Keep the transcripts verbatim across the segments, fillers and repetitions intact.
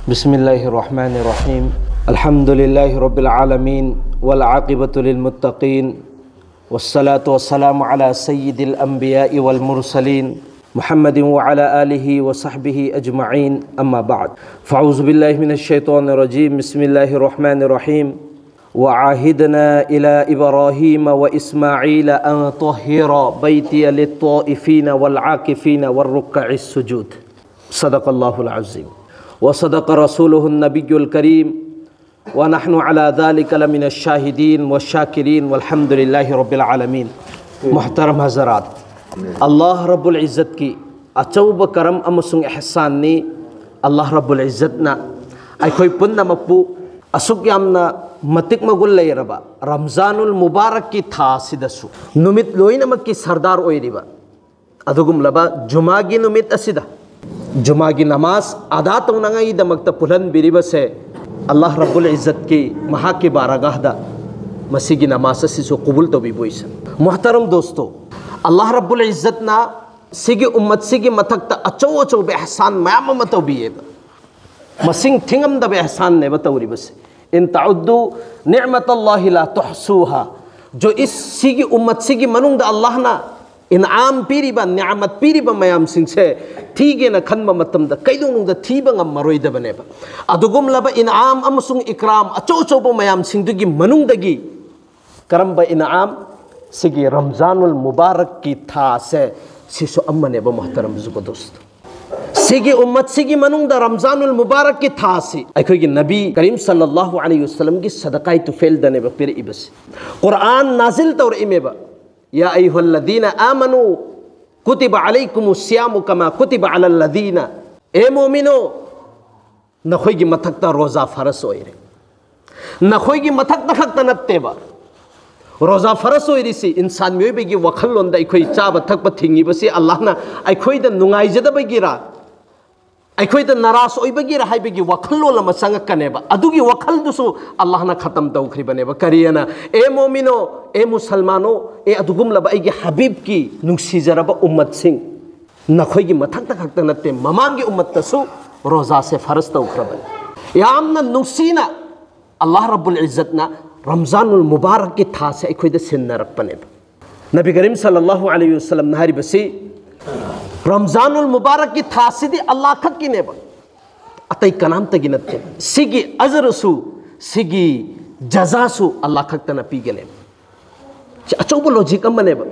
بسم الله الرحمن الرحيم. الحمد لله رب العالمين، والعاقبة للمتقين، والصلاة والسلام على سيد الأنبياء والمرسلين، محمد وعلى آله وصحبه أجمعين. أما بعد، فأعوذ بالله من الشيطان الرجيم. بسم الله الرحمن الرحيم. وعهدنا إلى إبراهيم وإسماعيل أن طهر بيتي للطائفين والعاكفين والركع السجود. صدق الله العظيم. وصدق رسوله النبي الكريم. ونحن على ذلك لمن الشاهدين والشاكرين والحمد لله رب العالمين. محترم حضرات، ꯑꯜꯂꯥꯍ ꯔꯕꯨꯜ ꯏꯖꯠꯀꯤ ꯑꯆꯧꯕ ꯀꯔꯝ ꯑꯃꯁꯨꯡ ꯏꯍꯁꯥꯟꯅꯤ꯫ ꯑꯜꯂꯥꯍ ꯔꯕꯨꯜ ꯏꯖꯠꯅ ꯑꯩꯈꯣꯏ ꯄꯨꯝꯅꯃꯛꯄꯨ ꯑꯁꯨꯛ ꯌꯥꯝꯅ ꯃꯇꯤꯛ ꯃꯒꯨꯟ ꯂꯩꯔꯕ ꯔꯝꯖꯥꯅꯨꯜ ꯃꯨꯕꯥꯔꯛꯀꯤ ꯊꯥ ꯑꯁꯤꯗꯁꯨ ꯅꯨꯃꯤꯠ ꯂꯣꯏꯅꯃꯛꯀꯤ ꯁꯔꯗꯥꯔ ꯑꯣꯏꯔꯤꯕ ꯑꯗꯨꯒꯨꯝꯂꯕ ꯖꯨꯃꯥꯒꯤ ꯅꯨꯃꯤꯠ ꯑꯁꯤꯗ ꯖꯨꯃꯥꯒꯤ ꯅꯃꯥꯖ ꯑꯗꯥ ꯇꯧꯅꯉꯥꯏꯒꯤꯗꯃꯛꯇ ꯄꯨꯜꯍꯟꯕꯤꯔꯤꯕꯁꯦ ꯑꯜꯂꯥꯍ ꯔꯕꯨꯜ ꯏꯖꯠꯀꯤ ꯃꯍꯥꯛꯀꯤ ꯕꯥꯔꯒꯥꯍꯗ ꯃꯁꯤꯒꯤ ꯅꯃꯥꯖ ꯑꯁꯤꯁꯨ ꯀꯕꯨꯜ ꯇꯧꯕꯤꯕ ꯑꯣꯏꯁꯅꯨ꯫ ꯃꯨꯍꯇꯔꯝ ꯗꯣꯁꯇꯣ, ꯑꯜꯂꯥꯍ ꯔꯕꯨꯜ ꯏꯖꯠꯅ ꯁꯤꯒꯤ ꯎꯝꯃꯠꯁꯤꯒꯤ ꯃꯊꯛꯇ ꯑꯆꯧ ꯑꯆꯧꯕ ꯑꯦꯍꯁꯥꯟ ꯃꯌꯥꯝ ꯑꯃ ꯇꯧꯕꯤꯌꯦꯕ꯫ ꯃꯁꯤꯡ ꯊꯤꯉꯝꯗꯕ ꯑꯦꯍꯁꯥꯟꯅꯦꯕ ꯇꯧꯔꯤꯕꯁꯦ꯫ "إن تعدوا نعمة الله لا تحصوها"꯫ ꯖꯣ ꯏꯁ ꯁꯤꯒꯤ ꯎꯝꯃꯠꯁꯤꯒꯤ ꯃꯅꯨꯡꯗ ꯑꯜꯂꯥꯍꯅ ꯏꯟꯑꯥꯝ ꯄꯤꯔꯤꯕ, ꯅꯤꯌꯥꯃꯠ ꯄꯤꯔꯤꯕ ꯃꯌꯥꯝꯁꯤꯡꯁꯦ ꯊꯤꯒꯦꯅ ꯈꯟꯕ ꯃꯇꯝꯗ ꯀꯩꯗꯧꯅꯨꯡꯗ ꯊꯤꯕ ꯉꯝꯃꯔꯣꯏꯗꯕꯅꯦꯕ꯫ ꯑꯗꯨꯒꯨꯝꯂꯕ ꯏꯟꯑꯥꯝ ꯑꯃꯁꯨꯡ ꯏꯀ꯭ꯔꯥꯝ ꯑꯆꯧ ꯑꯆꯧꯕ ꯃꯌꯥꯝꯁꯤꯡꯗꯨꯒꯤ ꯃꯅꯨꯡꯗꯒꯤ ꯀꯔꯝꯕ ꯏꯟꯑꯥꯝ? ꯁꯤꯒꯤ ꯔꯝꯖꯥꯅꯨꯜ ꯃꯨꯕꯥꯔꯛꯀꯤ ꯊꯥꯁꯦ ꯁꯤꯁꯨ ꯑꯃꯅꯦꯕ, ꯃꯨꯍꯇꯔꯝ ꯖꯨꯒꯗꯣꯁ꯫ ꯁꯤꯒꯤ ꯎꯝꯃꯠꯁꯤꯒꯤ ꯃꯅꯨꯡꯗ ꯔꯝꯖꯥꯅꯨꯜ ꯃꯨꯕꯥꯔꯛꯀꯤ ꯊꯥꯁꯤ ꯑꯩꯈꯣꯏꯒꯤ ꯅꯕꯤ ꯀꯔꯤꯝ ꯁꯜꯂꯜꯂꯥꯍꯨ ꯑꯂꯩꯍꯤ ꯋꯁꯜꯂꯝꯒꯤ ꯁꯗꯀꯥꯏ ꯇꯨꯐꯦꯜꯗꯅꯦꯕ ꯄꯤꯔꯛꯏꯕꯁꯤ꯫ ꯀꯨꯔꯥꯟ ꯅꯥꯖꯤꯜ ꯇꯧꯔꯛꯏꯃꯦꯕ, "يا أيها الذين آمنوا كتب عليكم الصيام كما كتب على الذين"꯫ ꯑꯦ ꯃꯣꯃꯤꯅꯣ, ꯅꯈꯣꯏꯒꯤ ꯃꯊꯛꯇ ꯔꯣꯖꯥ ꯐꯔꯁ ꯑꯣꯏꯔꯦ꯫ ꯅꯈꯣꯏꯒꯤ ꯃꯊꯛꯇ ꯈꯛꯇ ꯅꯠꯇꯦꯕ꯫ ꯔꯣꯖꯥ ꯐꯔꯁ ꯑꯣꯏꯔꯤꯁꯤ ꯏꯟꯁꯥꯟ ꯃꯤꯑꯣꯏꯕꯒꯤ ꯋꯥꯈꯜꯂꯣꯟꯗ ꯑꯩꯈꯣꯏ ꯆꯥꯕ ꯊꯛꯄ ꯊꯤꯡꯉꯤꯕꯁꯤ ꯑꯜꯂꯥꯍꯅ ꯑꯩꯈꯣꯏꯗ ꯅꯨꯡꯉꯥꯏꯖꯗꯕꯒꯤꯔ, ꯑꯩꯈꯣꯏꯗ ꯅꯔꯥꯁ ꯑꯣꯏꯕꯒꯤꯔ ꯍꯥꯏꯕꯒꯤ ꯋꯥꯈꯜꯂꯣꯟ ꯑꯃ ꯆꯪꯉꯛꯀꯅꯦꯕ꯫ ꯑꯗꯨꯒꯤ ꯋꯥꯈꯜꯗꯨꯁꯨ ꯑꯜꯂꯥꯍꯅ ꯈꯇꯝ ꯇꯧꯈ꯭ꯔꯤꯕꯅꯦꯕ꯫ ꯀꯔꯤꯑꯅ? "ꯑꯦ ꯃꯣꯃꯤꯅꯣ, ꯑꯦ ꯃꯨꯁꯜꯃꯥꯅꯣ, ꯑꯦ ꯑꯗꯨꯒꯨꯝꯂꯕ ꯑꯩꯒꯤ ꯍꯕꯤꯕꯀꯤ ꯅꯨꯡꯁꯤꯖꯔꯕ ꯎꯝꯃꯠꯁꯤꯡ, ꯅꯈꯣꯏꯒꯤ ꯃꯊꯛꯇ ꯈꯛꯇ ꯅꯠꯇꯦ, ꯃꯃꯥꯡꯒꯤ ꯎꯝꯃꯠꯇꯁꯨ ꯔꯣꯖꯥꯁꯦ ꯐꯔꯁ ꯇꯧꯈ꯭ꯔꯕꯅꯤ꯫ ꯌꯥꯝꯅ ꯅꯨꯡꯁꯤꯅ ꯑꯜꯂꯥꯍ ꯔꯕꯨꯜ ꯏꯖꯠꯅ ꯔꯝꯖꯥꯅꯨꯜ ꯃꯨꯕꯥꯔꯛꯀꯤ ꯊꯥꯁꯦ ꯑꯩꯈꯣꯏꯗ ꯁꯤꯟꯅꯔꯛꯄꯅꯦꯕ꯫ ꯅꯕꯤ ꯀꯔꯤꯝ ꯁꯜꯂꯜꯂꯥꯍꯨ ꯑꯂꯩꯍꯤ ꯋꯁꯜꯂꯝꯅ ꯍꯥꯏꯔꯤꯕꯁꯤ, ꯔꯝꯖꯥꯅꯨꯜ ꯃꯨꯕꯥꯔꯛꯀꯤ ꯊꯥꯁꯤꯗꯤ ꯑꯜꯂꯥꯍ ꯈꯛꯀꯤꯅꯦꯕ, ꯑꯇꯩ ꯀꯅꯥꯝꯇꯒꯤ ꯅꯠꯇꯦ꯫ ꯁꯤꯒꯤ ꯑꯖꯔꯁꯨ, ꯁꯤꯒꯤ ꯖꯖꯥꯁꯨ ꯑꯜꯂꯥꯍ ꯈꯛꯇꯅ ꯄꯤꯒꯅꯦꯕ꯫ ꯁꯤ ꯑꯆꯧꯕ ꯂꯣꯖꯤꯛ ꯑꯃꯅꯦꯕ꯫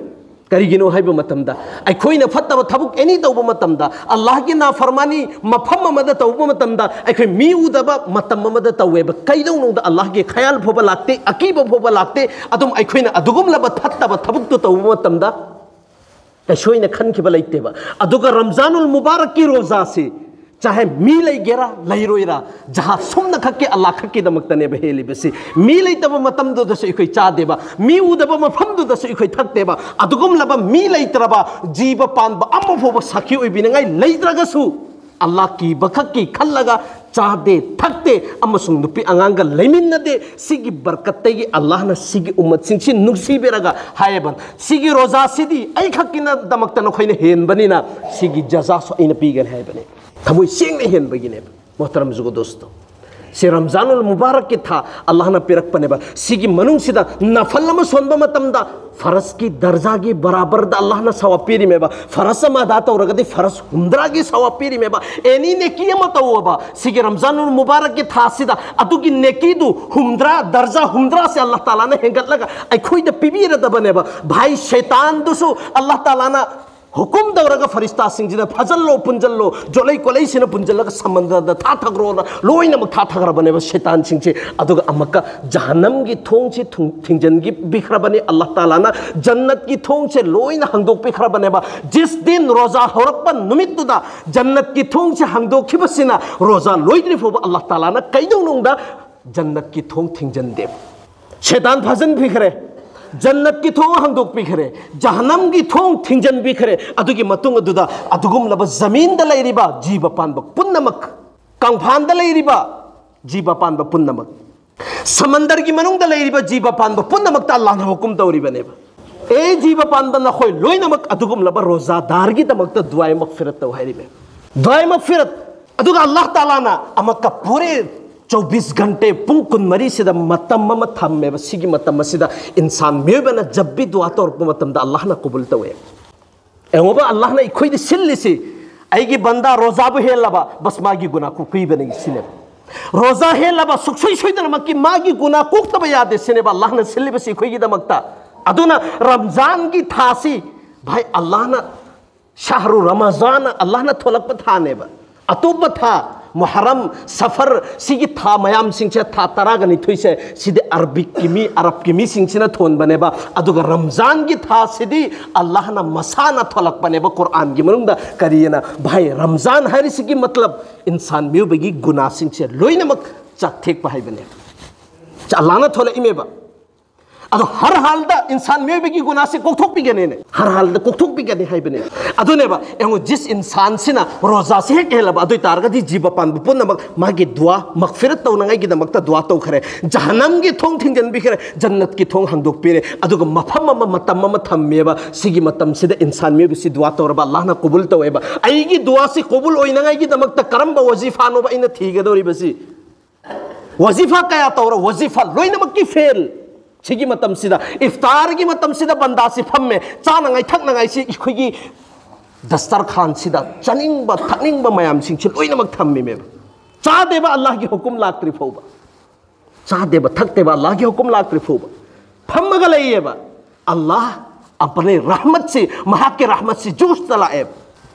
ꯀꯔꯤꯒꯤꯅꯣ ꯍꯥꯏꯕ ꯃꯇꯝꯗ, ꯑꯩꯈꯣꯏꯅ ꯐꯠꯇꯕ ꯊꯕꯛ ꯑꯦꯅꯤ ꯇꯧꯕ ꯃꯇꯝꯗ, ꯑꯜꯂꯥꯍꯒꯤ ꯅꯥꯐꯔꯃꯥꯅꯤ ꯃꯐꯝ ꯑꯃꯗ ꯇꯧꯕ ꯃꯇꯝꯗ, ꯑꯩꯈꯣꯏ ꯃꯤ ꯎꯗꯕ ꯃꯇꯝ ꯑꯃꯗ ꯇꯧꯋꯦꯕ꯫ ꯀꯩꯗꯧꯅꯨꯡꯗ ꯑꯜꯂꯥꯍꯒꯤ ꯈꯌꯥꯜ ꯐꯥꯎꯕ ꯂꯥꯛꯇꯦ, ꯑꯀꯤꯕ ꯐꯥꯎꯕ ꯂꯥꯛꯇꯦ꯫ ꯑꯗꯨꯝ ꯑꯩꯈꯣꯏꯅ ꯑꯗꯨꯒꯨꯝꯂꯕ ꯐꯠꯇꯕ ꯊꯕꯛꯇꯨ ꯇꯧꯕ ꯃꯇꯝꯗ, ꯀꯩꯁꯨ ꯑꯩꯅ ꯈꯟꯈꯤꯕ ꯂꯩꯇꯦꯕ꯫ ꯑꯗꯨꯒ ꯔꯝꯖꯥꯅꯨꯜ ꯃꯨꯕꯥꯔꯛꯀꯤ ꯔꯣꯖꯥꯁꯤ, ꯆꯥꯍꯦ ꯃꯤ ꯂꯩꯒꯦꯔꯥ ꯂꯩꯔꯣꯏꯔꯥ, ꯖꯍꯥ ꯁꯨꯝꯅ ꯈꯛꯀꯤ ꯑꯜꯂꯥꯍ ꯈꯛꯀꯤꯗꯃꯛꯇꯅꯦꯕ ꯍꯦꯜꯂꯤꯕꯁꯤ꯫ ꯃꯤ ꯂꯩꯇꯕ ꯃꯇꯝꯗꯨꯗꯁꯨ ꯑꯩꯈꯣꯏ ꯆꯥꯗꯦꯕ, ꯃꯤ ꯎꯗꯕ ꯃꯐꯝꯗꯨꯗꯁꯨ ꯑꯩꯈꯣꯏ ꯊꯛꯇꯦꯕ꯫ ꯑꯗꯨꯒꯨꯝꯂꯕ ꯃꯤ ꯂꯩꯇ꯭ꯔꯕ, ꯖꯤꯕ ꯄꯥꯟꯕ ꯑꯃ ꯐꯥꯎꯕ ꯁꯥꯈꯤ ꯑꯣꯏꯕꯤꯅꯤꯡꯉꯥꯏ ꯂꯩꯇ꯭ꯔꯒꯁꯨ, ꯑꯜꯂꯥꯍ ꯀꯤꯕ ꯈꯛꯀꯤ ꯈꯜꯂꯒ ꯆꯥꯗꯦ, ꯊꯛꯇꯦ, ꯑꯃꯁꯨꯡ ꯅꯨꯄꯤ ꯑꯉꯥꯡꯒ ꯂꯩꯃꯤꯟꯅꯗꯦ꯫ ꯁꯤꯒꯤ ꯕꯔꯀꯠꯇꯒꯤ ꯑꯜꯂꯥꯍꯅ ꯁꯤꯒꯤ ꯎꯝꯃꯠꯁꯤꯡꯁꯤ ꯅꯨꯡꯁꯤꯕꯤꯔꯒ ꯍꯥꯏꯌꯦꯕ, "ꯁꯤꯒꯤ ꯔꯣꯖꯥꯁꯤꯗꯤ ꯑꯩ ꯈꯛꯀꯤꯅꯗꯃꯛꯇ ꯅꯈꯣꯏꯅ ꯍꯦꯟꯕꯅꯤꯅ ꯁꯤꯒꯤ ꯖꯖꯥꯁꯨ ꯑꯩꯅ ꯄꯤꯒꯅꯤ" ꯍꯥꯏꯕꯅꯦ꯫ ꯊꯃꯣꯏ ꯁꯦꯡꯅ ꯍꯦꯟꯕꯒꯤꯅꯦꯕ꯫ ꯃꯣꯍꯇꯔꯝ ꯖꯨꯒꯣ ꯗꯣꯁꯇꯣ, ꯁꯤ ꯔꯝꯖꯥꯅꯨꯜ ꯃꯨꯕꯥꯔꯛꯀꯤ ꯊꯥ ꯑꯜꯂꯥꯍꯅ ꯄꯤꯔꯛꯄꯅꯦꯕ꯫ ꯁꯤꯒꯤ ꯃꯅꯨꯡꯁꯤꯗ ꯅꯐꯜ ꯑꯃ ꯁꯣꯟꯕ ꯃꯇꯝꯗ ꯐꯔꯁꯀꯤ ꯗꯔꯖꯥꯒꯤ ꯕꯔꯥꯕꯔꯗ ꯑꯜꯂꯥꯍꯅ ꯁꯋꯥꯕ ꯄꯤꯔꯤꯃꯦꯕ꯫ ꯐꯔꯁ ꯑꯃ ꯑꯗꯥ ꯇꯧꯔꯒꯗꯤ ꯐꯔꯁ ꯍꯨꯝꯗ꯭ꯔꯥꯒꯤ ꯁꯋꯥꯕ ꯄꯤꯔꯤꯃꯦꯕ꯫ ꯑꯦꯅꯤ ꯅꯦꯀꯤ ꯑꯃ ꯇꯧꯑꯣꯕ, ꯁꯤꯒꯤ ꯔꯝꯖꯥꯅꯨꯜ ꯃꯨꯕꯥꯔꯛꯀꯤ ꯊꯥꯁꯤꯗ ꯑꯗꯨꯒꯤ ꯅꯦꯀꯤꯗꯨ ꯍꯨꯝꯗ꯭ꯔꯥ, ꯗꯔꯖꯥ ꯍꯨꯝꯗ꯭ꯔꯥꯁꯦ ꯑꯜꯂꯥꯍ ꯇꯥꯂꯥꯅ ꯍꯦꯟꯒꯠꯂꯒ ꯑꯩꯈꯣꯏꯗ ꯄꯤꯕꯤꯔꯗꯕꯅꯦꯕ꯫ ꯚꯥꯏ, ꯁꯩꯇꯥꯟꯗꯨꯁꯨ ꯑꯜꯂꯥꯍ ꯇꯥꯂꯥꯅ ꯍꯨꯀꯨꯝ ꯇꯧꯔꯒ ꯐꯔꯤꯁꯇꯥꯁꯤꯡꯁꯤꯅ ꯐꯥꯖꯜꯂꯣ, ꯄꯨꯟꯖꯜꯂꯣ, ꯖꯣꯠꯂꯩ ꯀꯣꯠꯂꯩꯁꯤꯅ ꯄꯨꯟꯖꯜꯂꯒ ꯁꯃꯟꯗ꯭ꯔꯗ ꯊꯥꯊꯈ꯭ꯔꯣꯅ ꯂꯣꯏꯅꯃꯛ ꯊꯥꯊꯈ꯭ꯔꯕꯅꯦꯕ ꯁꯩꯇꯥꯟꯁꯤꯡꯁꯦ꯫ ꯑꯗꯨꯒ ꯑꯃꯨꯛꯀ ꯖꯍꯟꯅꯝꯒꯤ ꯊꯣꯡꯁꯤ ꯊꯨꯡ-, ꯊꯤꯡꯖꯤꯟꯕꯤꯈ꯭ꯔꯕꯅꯤ ꯑꯜꯂꯥꯍ ꯇꯥꯂꯥꯅ꯫ ꯖꯟꯅꯠꯀꯤ ꯊꯣꯡꯁꯦ ꯂꯣꯏꯅ ꯍꯥꯡꯗꯣꯛꯄꯤꯈ꯭ꯔꯕꯅꯦꯕ꯫ ꯖꯤꯁ ꯗꯤꯟ ꯔꯣꯖꯥ ꯍꯧꯔꯛꯄ ꯅꯨꯃꯤꯠꯇꯨꯗ ꯖꯟꯅꯠꯀꯤ ꯊꯣꯡꯁꯦ ꯍꯥꯡꯗꯣꯛꯈꯤꯕꯁꯤꯅ ꯔꯣꯖꯥ ꯂꯣꯏꯗ꯭ꯔꯤ ꯐꯥꯎꯕ ꯑꯜꯂꯥꯍ ꯇꯥꯂꯥꯅ ꯀꯩꯗꯧꯅꯨꯡꯗ ꯖꯟꯅꯠꯀꯤ ꯊꯣꯡ ꯊꯤꯡꯖꯤꯟꯗꯦꯕ꯫ ꯁꯩꯇꯥꯟ ꯐꯥꯖꯤꯟꯕꯤꯈ꯭ꯔꯦ, ꯖꯟꯅꯠꯀꯤ ꯊꯣꯡ ꯍꯥꯡꯗꯣꯛꯄꯤꯈ꯭ꯔꯦ, ꯖꯍꯟꯅꯝꯒꯤ ꯊꯣꯡ ꯊꯤꯡꯖꯤꯟꯕꯤꯈ꯭ꯔꯦ꯫ ꯑꯗꯨꯒꯤ ꯃꯇꯨꯡ ꯑꯗꯨꯗ ꯑꯗꯨꯒꯨꯝꯂꯕ ꯖꯃꯤꯟꯗ ꯂꯩꯔꯤꯕ ꯖꯤꯕ ꯄꯥꯟꯕ ꯄꯨꯝꯅꯃꯛ, ꯀꯪꯐꯥꯟꯗ ꯂꯩꯔꯤꯕ ꯖꯤꯕ ꯄꯥꯟꯕ ꯄꯨꯝꯅꯃꯛ, ꯁꯃꯟꯗꯔꯒꯤ ꯃꯅꯨꯡꯗ ꯂꯩꯔꯤꯕ ꯖꯤꯕ ꯄꯥꯟꯕ ꯄꯨꯝꯅꯃꯛꯇ ꯑꯜꯂꯥꯍꯅ ꯍꯨꯀꯨꯝ ꯇꯧꯔꯤꯕꯅꯦꯕ꯫ "ꯑꯦ ꯖꯤꯕ ꯄꯥꯟꯕ, ꯅꯈꯣꯏ ꯂꯣꯏꯅꯃꯛ ꯑꯗꯨꯒꯨꯝꯂꯕ ꯔꯣꯖꯥꯗꯥꯔꯒꯤꯗꯃꯛꯇ ꯗꯨꯋꯥꯏ ꯃꯛꯐꯤꯔꯠ ꯇꯧ" ꯍꯥꯏꯔꯤꯕꯅꯦ꯫ ꯗꯨꯋꯥꯏ ꯃꯛꯐꯤꯔꯠ, ꯑꯗꯨꯒ ꯑꯜꯂꯥꯍ ꯇꯥꯂꯥꯅ ꯑꯃꯛꯀ ꯄꯨꯔꯦ ꯆꯧꯕꯤꯁ ꯘꯟꯇꯦ, ꯄꯨꯡ ꯀꯨꯟꯃꯔꯤꯁꯤꯗ ꯃꯇꯝ ꯑꯃ ꯊꯝꯃꯦꯕ꯫ ꯁꯤꯒꯤ ꯃꯇꯝ ꯑꯁꯤꯗ ꯏꯟꯁꯥꯟ ꯃꯤꯑꯣꯏꯕꯅ ꯖꯕ ꯚꯤ ꯗꯨꯋꯥ ꯇꯧꯔꯛꯄ ꯃꯇꯝꯗ ꯑꯜꯂꯥꯍꯅ ꯀꯕꯨꯜ ꯇꯧꯋꯦ꯫ ꯌꯦꯡꯉꯣꯕ, ꯑꯜꯂꯥꯍꯅ ꯑꯩꯈꯣꯏꯗ ꯁꯤꯜꯂꯤꯁꯤ, ꯑꯩꯒꯤ ꯕꯟꯗꯥ ꯔꯣꯖꯥꯕꯨ ꯍꯦꯜꯂꯕ, ꯕꯁ ꯃꯥꯒꯤ ꯒꯨꯅꯥ ꯀꯣꯛꯄꯤꯕꯅꯤ ꯁꯤꯅꯦꯕ꯫ ꯔꯣꯖꯥ ꯍꯦꯜꯂꯕ, ꯁꯨꯛꯁꯣꯏ ꯁꯣꯏꯗꯅꯃꯛꯀꯤ ꯃꯥꯒꯤ ꯒꯨꯅꯥ ꯀꯣꯛꯇꯕ ꯌꯥꯗꯦ ꯁꯤꯅꯦꯕ ꯑꯜꯂꯥꯍꯅ ꯁꯤꯜꯂꯤꯕꯁꯤ ꯑꯩꯈꯣꯏꯒꯤꯗꯃꯛꯇ꯫ ꯑꯗꯨꯅ ꯔꯝꯖꯥꯟꯒꯤ ꯊꯥꯁꯤ, ꯚꯥꯏ, ꯑꯜꯂꯥꯍꯅ ꯁꯍꯔꯨ ꯔꯃꯖꯥꯟ, ꯑꯜꯂꯥꯍꯅ ꯊꯣꯂꯛꯄ ꯊꯥꯅꯦꯕ꯫ ꯑꯇꯣꯞꯄ ꯊꯥ, ꯃꯨꯍꯔꯝ, ꯁꯐꯔ, ꯁꯤꯒꯤ ꯊꯥ ꯃꯌꯥꯝꯁꯤꯡꯁꯦ, ꯊꯥ ꯇꯔꯥꯒ ꯅꯤꯊꯣꯏꯁꯦ, ꯁꯤꯗꯤ ꯑꯔꯕꯤꯛꯀꯤ ꯃꯤ, ꯑꯔꯕꯀꯤ ꯃꯤꯁꯤꯡꯁꯤꯅ ꯊꯣꯟꯕꯅꯦꯕ꯫ ꯑꯗꯨꯒ ꯔꯝꯖꯥꯟꯒꯤ ꯊꯥꯁꯤꯗꯤ ꯑꯜꯂꯥꯍꯅ ꯃꯁꯥꯅ ꯊꯣꯂꯛꯄꯅꯦꯕ꯫ ꯀꯨꯔꯥꯟꯒꯤ ꯃꯅꯨꯡꯗ ꯀꯔꯤꯅ, ꯚꯥꯏ, ꯔꯝꯖꯥꯟ ꯍꯥꯏꯔꯤꯁꯤꯒꯤ ꯃꯇꯂꯕ ꯏꯟꯁꯥꯟ ꯃꯤꯑꯣꯏꯕꯒꯤ ꯒꯨꯅꯥꯁꯤꯡꯁꯦ ꯂꯣꯏꯅꯃꯛ ꯆꯥꯛꯊꯦꯛꯄ ꯍꯥꯏꯕꯅꯦ꯫ ꯑꯜꯂꯥꯍꯅ ꯊꯣꯂꯛꯏꯃꯦꯕ꯫ ꯑꯗꯣ ꯍꯔ ꯍꯥꯜꯗ ꯏꯟꯁꯥꯟ ꯃꯤꯑꯣꯏꯕꯒꯤ ꯒꯨꯅꯥꯁꯤ ꯀꯣꯛꯊꯣꯛꯄꯤꯒꯅꯤꯅꯦ, ꯍꯔ ꯍꯥꯜꯗ ꯀꯣꯛꯊꯣꯛꯄꯤꯒꯅꯤ ꯍꯥꯏꯕꯅꯦ꯫ ꯑꯗꯨꯅꯦꯕ, ꯌꯦꯡꯉꯨ, ꯖꯤꯁ ꯏꯟꯁꯥꯟꯁꯤꯅ ꯔꯣꯖꯥꯁꯤ ꯍꯦꯛ ꯍꯦꯜꯂꯕ, ꯑꯗꯨ ꯑꯣꯏ ꯇꯥꯔꯒꯗꯤ ꯖꯤꯕ ꯄꯥꯟꯕ ꯄꯨꯝꯅꯃꯛ ꯃꯥꯒꯤ ꯗꯨꯋꯥ, ꯃꯒꯐꯤꯔꯠ ꯇꯧꯅꯉꯥꯏꯒꯤꯗꯃꯛꯇ ꯗꯨꯋꯥ ꯇꯧꯈ꯭ꯔꯦ, ꯖꯍꯟꯅꯝꯒꯤ ꯊꯣꯡ ꯊꯤꯡꯖꯤꯟꯕꯤꯈ꯭ꯔꯦ, ꯖꯟꯅꯠꯀꯤ ꯊꯣꯡ ꯍꯥꯡꯗꯣꯛꯄꯤꯔꯦ꯫ ꯑꯗꯨꯒ ꯃꯐꯝ ꯑꯃ, ꯃꯇꯝ ꯑꯃ ꯊꯝꯃꯦꯕ, ꯁꯤꯒꯤ ꯃꯇꯝꯁꯤꯗ ꯏꯟꯁꯥꯟ ꯃꯤꯑꯣꯏꯕꯁꯤ ꯗꯨꯋꯥ ꯇꯧꯔꯕ, ꯑꯜꯂꯥꯍꯅ ꯀꯕꯨꯜ ꯇꯧꯋꯦꯕ꯫ ꯑꯩꯒꯤ ꯗꯨꯋꯥꯁꯤ ꯀꯕꯨꯜ ꯑꯣꯏꯅꯉꯥꯏꯒꯤꯗꯃꯛꯇ ꯀꯔꯝꯕ ꯋꯥꯖꯤꯐꯥꯅꯣꯕ ꯑꯩꯅ ꯊꯤꯒꯗꯧꯔꯤꯕꯁꯤ? ꯋꯥꯖꯤꯐꯥ ꯀꯌꯥ ꯇꯧꯔ, ꯋꯥꯖꯤꯐꯥ ꯂꯣꯏꯅꯃꯛꯀꯤ ꯐꯦꯜ꯫ ꯁꯤꯒꯤ ꯃꯇꯝꯁꯤꯗ, ꯏꯐꯇꯥꯔꯒꯤ ꯃꯇꯝꯁꯤꯗ ꯕꯟꯗꯥꯁꯤ ꯐꯝꯃꯦ, ꯆꯥꯅꯉꯥꯏ ꯊꯛꯅꯉꯥꯏꯁꯤ ꯑꯩꯈꯣꯏꯒꯤ ꯗꯁꯇꯔꯈꯥꯟꯁꯤꯗ ꯆꯥꯅꯤꯡꯕ ꯊꯛꯅꯤꯡꯕ ꯃꯌꯥꯝꯁꯤꯡꯁꯤ ꯂꯣꯏꯅꯃꯛ ꯊꯝꯃꯤꯃꯦꯕ꯫ ꯆꯥꯗꯦꯕ, ꯑꯜꯂꯥꯍꯒꯤ ꯍꯨꯀꯨꯝ ꯂꯥꯛꯇ꯭ꯔꯤ ꯐꯥꯎꯕ꯫ ꯆꯥꯗꯦꯕ, ꯊꯛꯇꯦꯕ, ꯑꯜꯂꯥꯍꯒꯤ ꯍꯨꯀꯨꯝ ꯂꯥꯛꯇ꯭ꯔꯤ ꯐꯥꯎꯕ꯫ ꯐꯝꯃꯒ ꯂꯩꯌꯦꯕ꯫ ꯑꯜꯂꯥꯍ ꯑꯄꯅꯦ ꯔꯍꯃꯠꯁꯤ, ꯃꯍꯥꯛꯀꯤ ꯔꯍꯃꯠꯁꯤ ꯖꯨꯁꯇ ꯂꯥꯛꯑꯦꯕ꯫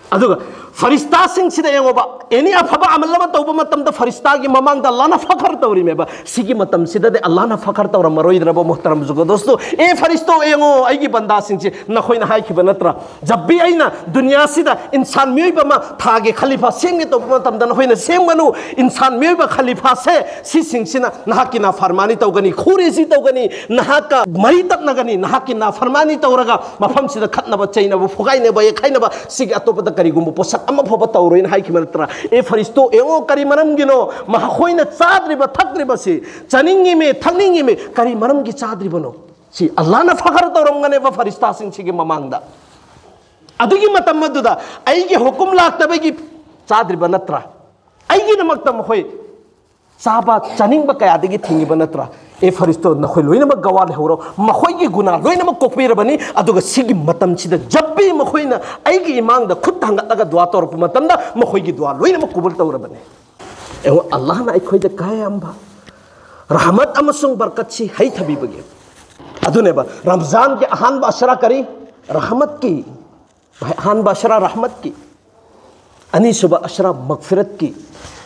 ꯑꯗꯨꯒ ꯐꯔꯤꯁꯇꯥꯁꯤꯡꯁꯤꯗ ꯌꯦꯡꯉꯣꯕ, ꯑꯦꯅꯤ ꯑꯐꯕ ꯑꯃꯜ ꯑꯃ ꯇꯧꯕ ꯃꯇꯝꯗ ꯐꯔꯤꯁꯇꯥꯒꯤ ꯃꯃꯥꯡꯗ ꯑꯜꯂꯥꯍꯅ ꯐꯈꯔ ꯇꯧꯔꯤꯃꯦꯕ꯫ ꯁꯤꯒꯤ ꯃꯇꯝꯁꯤꯗꯗꯤ ꯑꯜꯂꯥꯍꯅ ꯐꯈꯔ ꯇꯧꯔꯝꯃꯔꯣꯏꯗ꯭ꯔꯕ, ꯃꯨꯍꯇꯔꯝ ꯖꯨꯒꯗꯣꯁꯇꯣ? ꯑꯦ ꯐꯔꯤꯁꯇꯣ, ꯌꯦꯡꯉꯣ, ꯑꯩꯒꯤ ꯕꯟꯗꯥꯁꯤꯡꯁꯤ, ꯅꯈꯣꯏꯅ ꯍꯥꯏꯈꯤꯕ ꯅꯠꯇ꯭ꯔꯥ, ꯖꯕ ꯚꯤ ꯑꯩꯅ ꯗꯨꯅꯤꯌꯥꯁꯤꯗ ꯏꯟꯁꯥꯟ ꯃꯤꯑꯣꯏꯕ ꯑꯃ ꯊꯥꯒꯤ ꯈꯂꯤꯐꯥ ꯁꯦꯝꯒꯦ ꯇꯧꯕ ꯃꯇꯝꯗ ꯅꯈꯣꯏꯅ ꯁꯦꯝꯒꯅꯨ, ꯏꯟꯁꯥꯟ ꯃꯤꯑꯣꯏꯕ ꯈꯂꯤꯐꯥꯁꯦ ꯁꯤꯁꯤꯡꯁꯤꯅ ꯅꯍꯥꯛꯀꯤ ꯅꯥꯐꯔꯃꯥꯅꯤ ꯇꯧꯒꯅꯤ, ꯈꯨꯔꯦꯖꯤ ꯇꯧꯒꯅꯤ, ꯅꯍꯥꯛꯀ ꯃꯔꯤ ꯇꯠꯅꯒꯅꯤ, ꯅꯍꯥꯛꯀꯤ ꯅꯥꯐꯔꯃꯥꯅꯤ ꯇꯧꯔꯒ ꯃꯐꯝꯁꯤꯗ ꯈꯠꯅꯕ ꯆꯩꯅꯕ, ꯐꯨꯒꯥꯏꯅꯕ, ꯌꯩꯈꯥꯏꯅꯕ, ꯁꯤꯒꯤ ꯑꯇꯣꯞꯄꯗ ꯀꯔꯤꯒꯨꯝꯕ ꯄꯣꯠꯁꯛ ꯑꯃ ꯐꯥꯎꯕ ꯇꯧꯔꯣꯏꯅ ꯍꯥꯏꯈꯤꯕ ꯅꯠꯇ꯭ꯔꯥ? ꯑꯦ ꯐꯔꯤꯁꯇꯣ, ꯌꯦꯡꯉꯣ, ꯀꯔꯤ ꯃꯔꯝꯒꯤꯅꯣ ꯃꯈꯣꯏꯅ ꯆꯥꯗ꯭ꯔꯤꯕ ꯊꯛꯇ꯭ꯔꯤꯕꯁꯤ? ꯆꯥꯅꯤꯡꯉꯤꯃꯤ, ꯊꯛꯅꯤꯡꯉꯤꯃꯤ, ꯀꯔꯤ ꯃꯔꯝꯒꯤ ꯆꯥꯗ꯭ꯔꯤꯕꯅꯣ? ꯁꯤ ꯑꯜꯂꯥꯍꯅ ꯐꯈꯔ ꯇꯧꯔꯝꯒꯅꯦꯕ ꯐꯔꯤꯁꯇꯥꯁꯤꯡꯁꯤꯒꯤ ꯃꯃꯥꯡꯗ꯫ ꯑꯗꯨꯒꯤ ꯃꯇꯝ ꯑꯗꯨꯗ ꯑꯩꯒꯤ ꯍꯨꯀꯨꯝ ꯂꯥꯛꯇꯕꯒꯤ ꯆꯥꯗ꯭ꯔꯤꯕ ꯅꯠꯇ꯭ꯔꯥ? ꯑꯩꯒꯤꯗꯃꯛꯇ ꯃꯈꯣꯏ ꯆꯥꯕ ꯆꯥꯅꯤꯡꯕ ꯀꯌꯥꯗꯒꯤ ꯊꯤꯡꯉꯤꯕ ꯅꯠꯇ꯭ꯔꯥ? ꯑꯦ ꯐꯔꯤꯁꯇꯣ, ꯅꯈꯣꯏ ꯂꯣꯏꯅꯃꯛ ꯒꯋꯥ ꯂꯩꯍꯧꯔꯣ, ꯃꯈꯣꯏꯒꯤ ꯒꯨꯅꯥ ꯂꯣꯏꯅꯃꯛ ꯀꯣꯛꯄꯤꯔꯕꯅꯤ꯫ ꯑꯗꯨꯒ ꯁꯤꯒꯤ ꯃꯇꯝꯁꯤꯗ ꯖꯞꯕꯤ ꯃꯈꯣꯏꯅ ꯑꯩꯒꯤ ꯏꯃꯥꯡꯗ ꯈꯨꯠ ꯊꯥꯡꯒꯠꯂꯒ ꯗꯨꯋꯥ ꯇꯧꯔꯛꯄ ꯃꯇꯝꯗ ꯃꯈꯣꯏꯒꯤ ꯗꯨꯋꯥ ꯂꯣꯏꯅꯃꯛ ꯀꯕꯨꯜ ꯇꯧꯔꯕꯅꯤ꯫ ꯑꯦ, ꯑꯜꯂꯥꯍꯅ ꯑꯩꯈꯣꯏꯗ ꯀꯌꯥꯝꯕ ꯔꯍꯃꯠ ꯑꯃꯁꯨꯡ ꯕꯔꯀꯠꯁꯤ ꯍꯩꯊꯕꯤꯕꯒꯦ꯫ ꯑꯗꯨꯅꯦꯕ ꯔꯝꯖꯥꯟꯒꯤ ꯑꯍꯥꯟꯕ ꯑꯁꯔꯥ ꯀꯔꯤ? ꯔꯍꯃꯠꯀꯤ꯫ ꯑꯍꯥꯟꯕ ꯑꯁꯔꯥ ꯔꯍꯃꯠꯀꯤ, ꯑꯅꯤꯁꯨꯕ ꯑꯁꯔꯥ ꯃꯒꯐꯤꯔꯠꯀꯤ꯫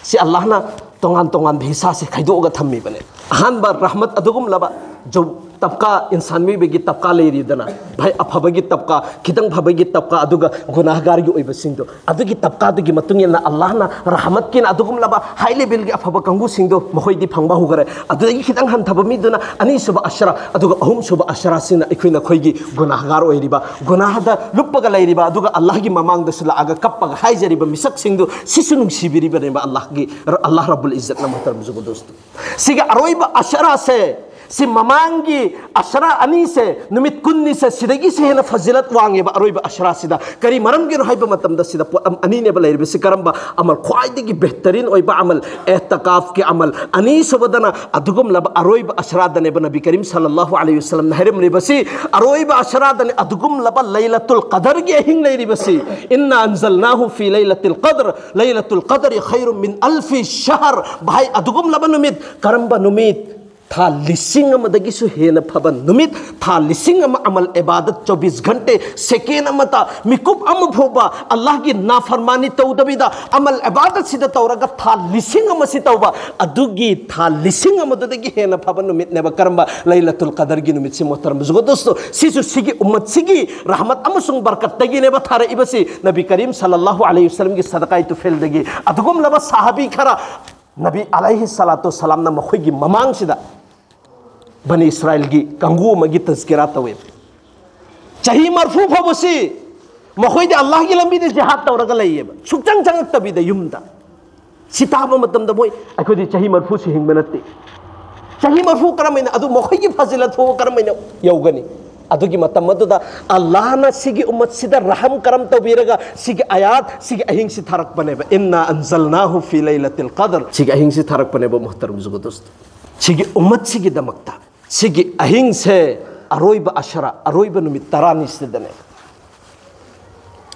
ꯁꯤ ꯑꯜꯂꯥꯍꯅ ꯇꯣꯉꯥꯟ ꯇꯣꯉꯥꯟꯕ ꯍꯤꯁꯥꯁꯦ ꯈꯥꯏꯗꯣꯛꯑꯒ ꯊꯝꯃꯤꯕꯅꯦ꯫ ꯑꯍꯥꯟꯕ ꯔꯍꯃꯠ ꯑꯗꯨꯒꯨꯝꯂꯕ ꯖꯧ ꯇꯕꯀꯥ, ꯏꯟꯁꯥꯟ ꯃꯤꯑꯣꯏꯕꯒꯤ ꯇꯕꯀꯥ ꯂꯩꯔꯤꯗꯅ, ꯚꯥꯏ, ꯑꯐꯕꯒꯤ ꯇꯕꯀꯥ, ꯈꯤꯇꯪ ꯐꯕꯒꯤ ꯇꯕꯀꯥ, ꯑꯗꯨꯒ ꯒꯨꯅꯥꯍꯒꯥꯔꯒꯤ ꯑꯣꯏꯕꯁꯤꯡꯗꯣ, ꯑꯗꯨꯒꯤ ꯇꯕꯀꯥꯗꯨꯒꯤ ꯃꯇꯨꯡ ꯏꯟꯅ ꯑꯜꯂꯥꯍꯅ ꯔꯍꯃꯠꯀꯤꯅ ꯑꯗꯨꯒꯨꯝꯂꯕ ꯍꯥꯏ ꯂꯦꯚꯦꯜꯒꯤ ꯑꯐꯕ ꯀꯥꯡꯕꯨꯁꯤꯡꯗꯣ ꯃꯈꯣꯏꯗꯤ ꯐꯪꯕ ꯍꯧꯈꯔꯦ꯫ ꯑꯗꯨꯗꯒꯤ ꯈꯤꯇꯪ ꯍꯟꯊꯕ ꯃꯤꯗꯨꯅ ꯑꯅꯤꯁꯨꯕ ꯑꯁꯔꯥ, ꯑꯗꯨꯒ ꯑꯍꯨꯝꯁꯨꯕ ꯑꯁꯔꯥꯁꯤꯅ ꯑꯩꯈꯣꯏꯅ ꯑꯩꯈꯣꯏꯒꯤ ꯒꯨꯅꯥꯍꯒꯥꯔ ꯑꯣꯏꯔꯤꯕ, ꯒꯨꯅꯥꯍꯗ ꯂꯨꯞꯄꯒ ꯂꯩꯔꯤꯕ, ꯑꯗꯨꯒ ꯑꯜꯂꯥꯍꯒꯤ ꯃꯃꯥꯡꯗꯁꯨ ꯂꯥꯛꯑꯒ ꯀꯞꯄꯒ ꯍꯥꯏꯖꯔꯤꯕ ꯃꯤꯁꯛꯁꯤꯡꯗꯨ ꯁꯤꯁꯨ ꯅꯨꯡꯁꯤꯕꯤꯔꯤꯕꯅꯦꯕ ꯑꯜꯂꯥꯍꯒꯤ, ꯑꯜꯂꯥꯍ ꯔꯕꯨꯜ ꯏꯖꯠꯅ, ꯃꯨꯍꯇꯔꯝ ꯖꯨꯒꯗꯣꯁꯇꯨ꯫ ꯁꯤꯒꯤ ꯑꯔꯣꯏꯕ ꯑꯁꯔꯥꯁꯦ, ꯁꯤ ꯃꯃꯥꯡꯒꯤ ꯑꯁꯔꯥ ꯑꯅꯤꯁꯦ, ꯅꯨꯃꯤꯠ ꯀꯨꯟꯅꯤꯁꯦ, ꯁꯤꯗꯒꯤꯁꯦ ꯍꯦꯟꯅ ꯐꯖꯤꯂꯠ ꯋꯥꯡꯉꯦꯕ ꯑꯔꯣꯏꯕ ꯑꯁꯔꯥꯁꯤꯗ꯫ ꯀꯔꯤ ꯃꯔꯝꯒꯤꯅꯣ ꯍꯥꯏꯕ ꯃꯇꯝꯗ ꯁꯤꯗ ꯄꯣꯠ ꯑꯝ-, ꯑꯅꯤꯅꯦꯕ ꯂꯩꯔꯤꯕꯁꯤ꯫ ꯀꯔꯝꯕ ꯑꯃꯜ? ꯈ꯭ꯋꯥꯏꯗꯒꯤ ꯕꯦꯍꯇꯔꯤꯟ ꯑꯣꯏꯕ ꯑꯃꯜ, ꯑꯦꯇꯀꯥꯐꯀꯤ ꯑꯃꯜ꯫ ꯑꯅꯤꯁꯨꯕꯗꯅ ꯑꯗꯨꯒꯨꯝꯂꯕ ꯑꯔꯣꯏꯕ ꯑꯁꯔꯥꯗꯅꯦꯕ ꯅꯕꯤ ꯀꯔꯤꯝ ꯁꯜꯂꯜꯂꯥꯍꯨ ꯑꯂꯩꯍꯤ ꯋꯁꯜꯂꯝꯅ ꯍꯥꯏꯔꯝꯂꯤꯕꯁꯤ, ꯑꯔꯣꯏꯕ ꯑꯁꯔꯥꯗꯅꯤ ꯑꯗꯨꯒꯨꯝꯂꯕ ꯂꯩꯂꯇꯨꯜ ꯀꯗꯔꯒꯤ ꯑꯍꯤꯡ ꯂꯩꯔꯤꯕꯁꯤ꯫ "ꯏꯟꯅꯥ ꯑꯟꯖꯜꯅꯥꯍꯨ ꯐꯤ ꯂꯩꯂꯇꯤꯜ ꯀꯗꯔ, ꯂꯩꯂꯇꯨꯜ ꯀꯗꯔꯤ ꯈꯩꯔꯨꯝ ꯃꯤꯟ ꯑꯜꯐꯤ ꯁꯍꯔ"꯫ ꯚꯥꯏ, ꯑꯗꯨꯒꯨꯝꯂꯕ ꯅꯨꯃꯤꯠ, ꯀꯔꯝꯕ ꯅꯨꯃꯤꯠ? ꯊꯥ ꯂꯤꯁꯤꯡ ꯑꯃꯗꯒꯤꯁꯨ ꯍꯦꯟꯅ ꯐꯕ ꯅꯨꯃꯤꯠ, ꯊꯥ ꯂꯤꯁꯤꯡ ꯑꯃ ꯑꯃꯜ ꯏꯕꯥꯗꯠ ꯆꯧꯕꯤꯁ ꯘꯟꯇꯦ, ꯁꯦꯀꯦꯟ ꯑꯃꯇ, ꯃꯤꯀꯨꯞ ꯑꯃ ꯐꯥꯎꯕ ꯑꯜꯂꯥꯍꯒꯤ ꯅꯥꯐꯔꯃꯥꯅꯤ ꯇꯧꯗꯕꯤꯗ ꯑꯃꯜ ꯏꯕꯥꯗꯠꯁꯤꯗ ꯇꯧꯔꯒ ꯊꯥ ꯂꯤꯁꯤꯡ ꯑꯃ ꯁꯤ ꯇꯧꯕ, ꯑꯗꯨꯒꯤ ꯊꯥ ꯂꯤꯁꯤꯡ ꯑꯃꯗꯨꯗꯒꯤ ꯍꯦꯟꯅ ꯐꯕ ꯅꯨꯃꯤꯠꯅꯦꯕ ꯀꯔꯝꯕ? ꯂꯩꯂꯇꯨꯜ ꯀꯗꯔꯒꯤ ꯅꯨꯃꯤꯠꯁꯤ, ꯃꯣꯍꯇꯔꯝ ꯖꯨꯒꯗꯣꯁꯇꯣ꯫ ꯁꯤꯁꯨ ꯁꯤꯒꯤ ꯎꯝꯃꯠꯁꯤꯒꯤ ꯔꯍꯃꯠ ꯑꯃꯁꯨꯡ ꯕꯔꯀꯠꯇꯒꯤꯅꯦꯕ ꯊꯥꯔꯛꯏꯕꯁꯤ, ꯅꯕꯤ ꯀꯔꯤꯝ ꯁꯜꯂꯜꯂꯥꯍꯨ ꯑꯂꯩꯍꯤ ꯋꯁꯜꯂꯝꯒꯤ ꯁꯗꯀꯥꯏ ꯇꯨꯐꯦꯜꯗꯒꯤ꯫ ꯑꯗꯨꯒꯨꯝꯂꯕ ꯁꯥꯍꯥꯕꯤ ꯈꯔ ꯅꯕꯤ ꯑꯂꯩꯍꯤ ꯁꯂꯥꯇꯨ ꯁꯂꯥꯝꯅ ꯃꯈꯣꯏꯒꯤ ꯃꯃꯥꯡꯁꯤꯗ ꯕꯅꯤ ꯏꯁꯔꯥꯏꯜꯒꯤ ꯀꯥꯡꯕꯨ ꯑꯃꯒꯤ ꯇꯖꯀꯤꯔꯥ ꯇꯧꯋꯦꯕ꯫ ꯆꯍꯤ ꯃꯔꯐꯨ ꯐꯥꯎꯕꯁꯤ ꯃꯈꯣꯏꯗꯤ ꯑꯜꯂꯥꯍꯒꯤ ꯂꯝꯕꯤꯗ ꯖꯤꯍꯥꯗ ꯇꯧꯔꯒ ꯂꯩꯌꯦꯕ, ꯁꯨꯛꯆꯪ ꯆꯪꯉꯛꯇꯕꯤꯗ ꯌꯨꯝꯗ꯫ ꯁꯤ ꯇꯥꯕ ꯃꯇꯝꯗ ꯃꯣꯏ, "ꯑꯩꯈꯣꯏꯗꯤ ꯆꯍꯤ ꯃꯔꯐꯨꯁꯤ ꯍꯤꯡꯕ ꯅꯠꯇꯦ, ꯆꯍꯤ ꯃꯔꯐꯨ ꯀꯔꯝꯍꯥꯏꯅ?" ꯑꯗꯨ ꯃꯈꯣꯏꯒꯤ ꯐꯖꯤꯂꯠ ꯐꯥꯎꯕ ꯀꯔꯝꯍꯥꯏꯅ ꯌꯧꯒꯅꯤ? ꯑꯗꯨꯒꯤ ꯃꯇꯝ ꯑꯗꯨꯗ ꯑꯜꯂꯥꯍꯅ ꯁꯤꯒꯤ ꯎꯃꯠꯁꯤꯗ ꯔꯍꯝ ꯀꯔꯝ ꯇꯧꯕꯤꯔꯒ ꯁꯤꯒꯤ ꯑꯌꯥꯠ, ꯁꯤꯒꯤ ꯑꯍꯤꯡꯁꯤ ꯊꯥꯔꯛꯄꯅꯦꯕ꯫ "ꯏꯟꯅꯥ ꯑꯟꯖꯜꯅꯥꯍꯨ ꯐꯤ ꯂꯩꯂꯇꯤꯜ ꯀꯗꯔ", ꯁꯤꯒꯤ ꯑꯍꯤꯡꯁꯤ ꯊꯥꯔꯛꯄꯅꯦꯕ, ꯃꯨꯍꯇꯔꯝ ꯖꯨꯒꯗꯨꯁ꯫ ꯁꯤꯒꯤ ꯎꯃꯠꯁꯤꯒꯤꯗꯃꯛꯇ ꯁꯤꯒꯤ ꯑꯍꯤꯡꯁꯦ, ꯑꯔꯣꯏꯕ ꯑꯁꯔꯥ, ꯑꯔꯣꯏꯕ ꯅꯨꯃꯤꯠ ꯇꯔꯥꯅꯤꯁꯤꯗꯅꯦ꯫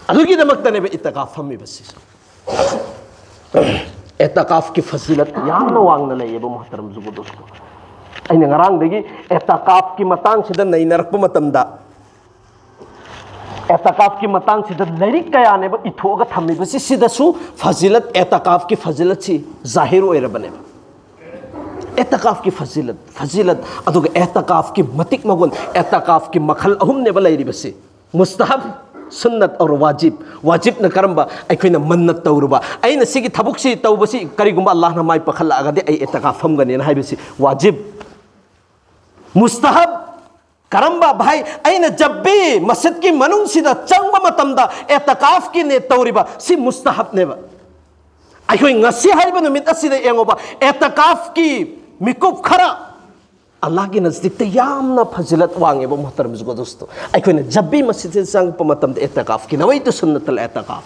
ꯑꯗꯨꯒꯤꯗꯃꯛꯇꯅꯦꯕ ꯏꯇꯀꯥꯐ ꯐꯝꯃꯤꯕꯁꯤꯁꯨ꯫ ꯑꯦꯇꯀꯥꯐꯀꯤ ꯐꯖꯤꯂꯠ ꯌꯥꯝꯅ ꯋꯥꯡꯅ ꯂꯩꯌꯦꯕ, ꯃꯨꯍꯇꯔꯝ ꯖꯨꯒꯗꯨꯁꯇꯣ꯫ ꯑꯩꯅ ꯉꯔꯥꯡꯗꯒꯤ ꯑꯦꯇꯀꯥꯐꯀꯤ ꯃꯇꯥꯡꯁꯤꯗ ꯅꯩꯅꯔꯛꯄ ꯃꯇꯝꯗ, ꯑꯦꯇꯀꯥꯐꯀꯤ ꯃꯇꯥꯡꯁꯤꯗ ꯂꯥꯏꯔꯤꯛ ꯀꯌꯥꯅꯦꯕ ꯏꯊꯣꯛꯑꯒ ꯊꯝꯃꯤꯕꯁꯤ꯫ ꯁꯤꯗꯁꯨ ꯐꯖꯤꯂꯠ, ꯑꯦꯇꯀꯥꯐꯀꯤ ꯐꯖꯤꯂꯠꯁꯤ ꯖꯥꯍꯤꯔ ꯑꯣꯏꯔꯕꯅꯦꯕ꯫ ꯑꯦꯇꯀꯥꯐꯀꯤ ꯐꯖꯤꯂꯠ, ꯐꯖꯤꯂꯠ, ꯑꯗꯨꯒ ꯑꯦꯇꯀꯥꯐꯀꯤ ꯃꯇꯤꯛ ꯃꯒꯨꯟ, ꯑꯦꯇꯀꯥꯐꯀꯤ ꯃꯈꯜ ꯑꯍꯨꯝꯅꯦꯕ ꯂꯩꯔꯤꯕꯁꯤ꯫ ꯃꯨꯁꯇꯍꯕ, ꯁꯨꯟꯅꯠ, ꯑꯣꯔ ꯋꯥꯖꯤꯕ꯫ ꯋꯥꯖꯤꯕꯅ ꯀꯔꯝꯕ? ꯑꯩꯈꯣꯏꯅ ꯃꯟꯅꯠ ꯇꯧꯔꯨꯕ, "ꯑꯩꯅ ꯁꯤꯒꯤ ꯊꯕꯛꯁꯤ ꯇꯧꯕꯁꯤ ꯀꯔꯤꯒꯨꯝꯕ ꯑꯜꯂꯥꯍꯅ ꯃꯥꯏ ꯄꯥꯛꯍꯜꯂꯛꯑꯒꯗꯤ ꯑꯩ ꯑꯦꯇꯀꯥꯐ ꯐꯝꯒꯅꯤꯅ" ꯍꯥꯏꯕꯁꯤ ꯋꯥꯖꯤꯕ꯫ ꯃꯨꯁꯇꯍꯕ, ꯀꯔꯝꯕ? ꯚꯥꯏ, ꯑꯩꯅ ꯖꯕꯤ ꯃꯁꯖꯤꯗꯀꯤ ꯃꯅꯨꯡꯁꯤꯗ ꯆꯪꯕ ꯃꯇꯝꯗ ꯑꯦꯇꯀꯥꯐꯀꯤ ꯅꯤꯌꯠ ꯇꯧꯔꯤꯕ, ꯁꯤ ꯃꯨꯁꯇꯍꯕꯅꯦꯕ꯫ ꯑꯩꯈꯣꯏ ꯉꯁꯤ ꯍꯥꯏꯔꯤꯕ ꯅꯨꯃꯤꯠ ꯑꯁꯤꯗ ꯌꯦꯡꯉꯣꯕ, ꯑꯦꯇꯀꯥꯐꯀꯤ ꯃꯤꯀꯨꯞ ꯈꯔ ꯑꯜꯂꯥꯍꯒꯤ ꯅꯖꯗꯤꯛꯇ ꯌꯥꯝꯅ ꯐꯖꯤꯂꯠ ꯋꯥꯡꯉꯦꯕ, ꯃꯨꯍꯇꯔꯝ ꯖꯨꯒꯗꯨꯁꯇꯣ꯫ ꯑꯩꯈꯣꯏꯅ ꯖꯕꯤ ꯃꯁꯖꯤꯗꯇ ꯆꯪꯉꯛꯄ ꯃꯇꯝꯗ ꯑꯦꯇꯀꯥꯐꯀꯤ, "ꯅꯋꯩꯇꯨ ꯁꯨꯟꯅꯇꯜ ꯑꯦꯇꯀꯥꯐ",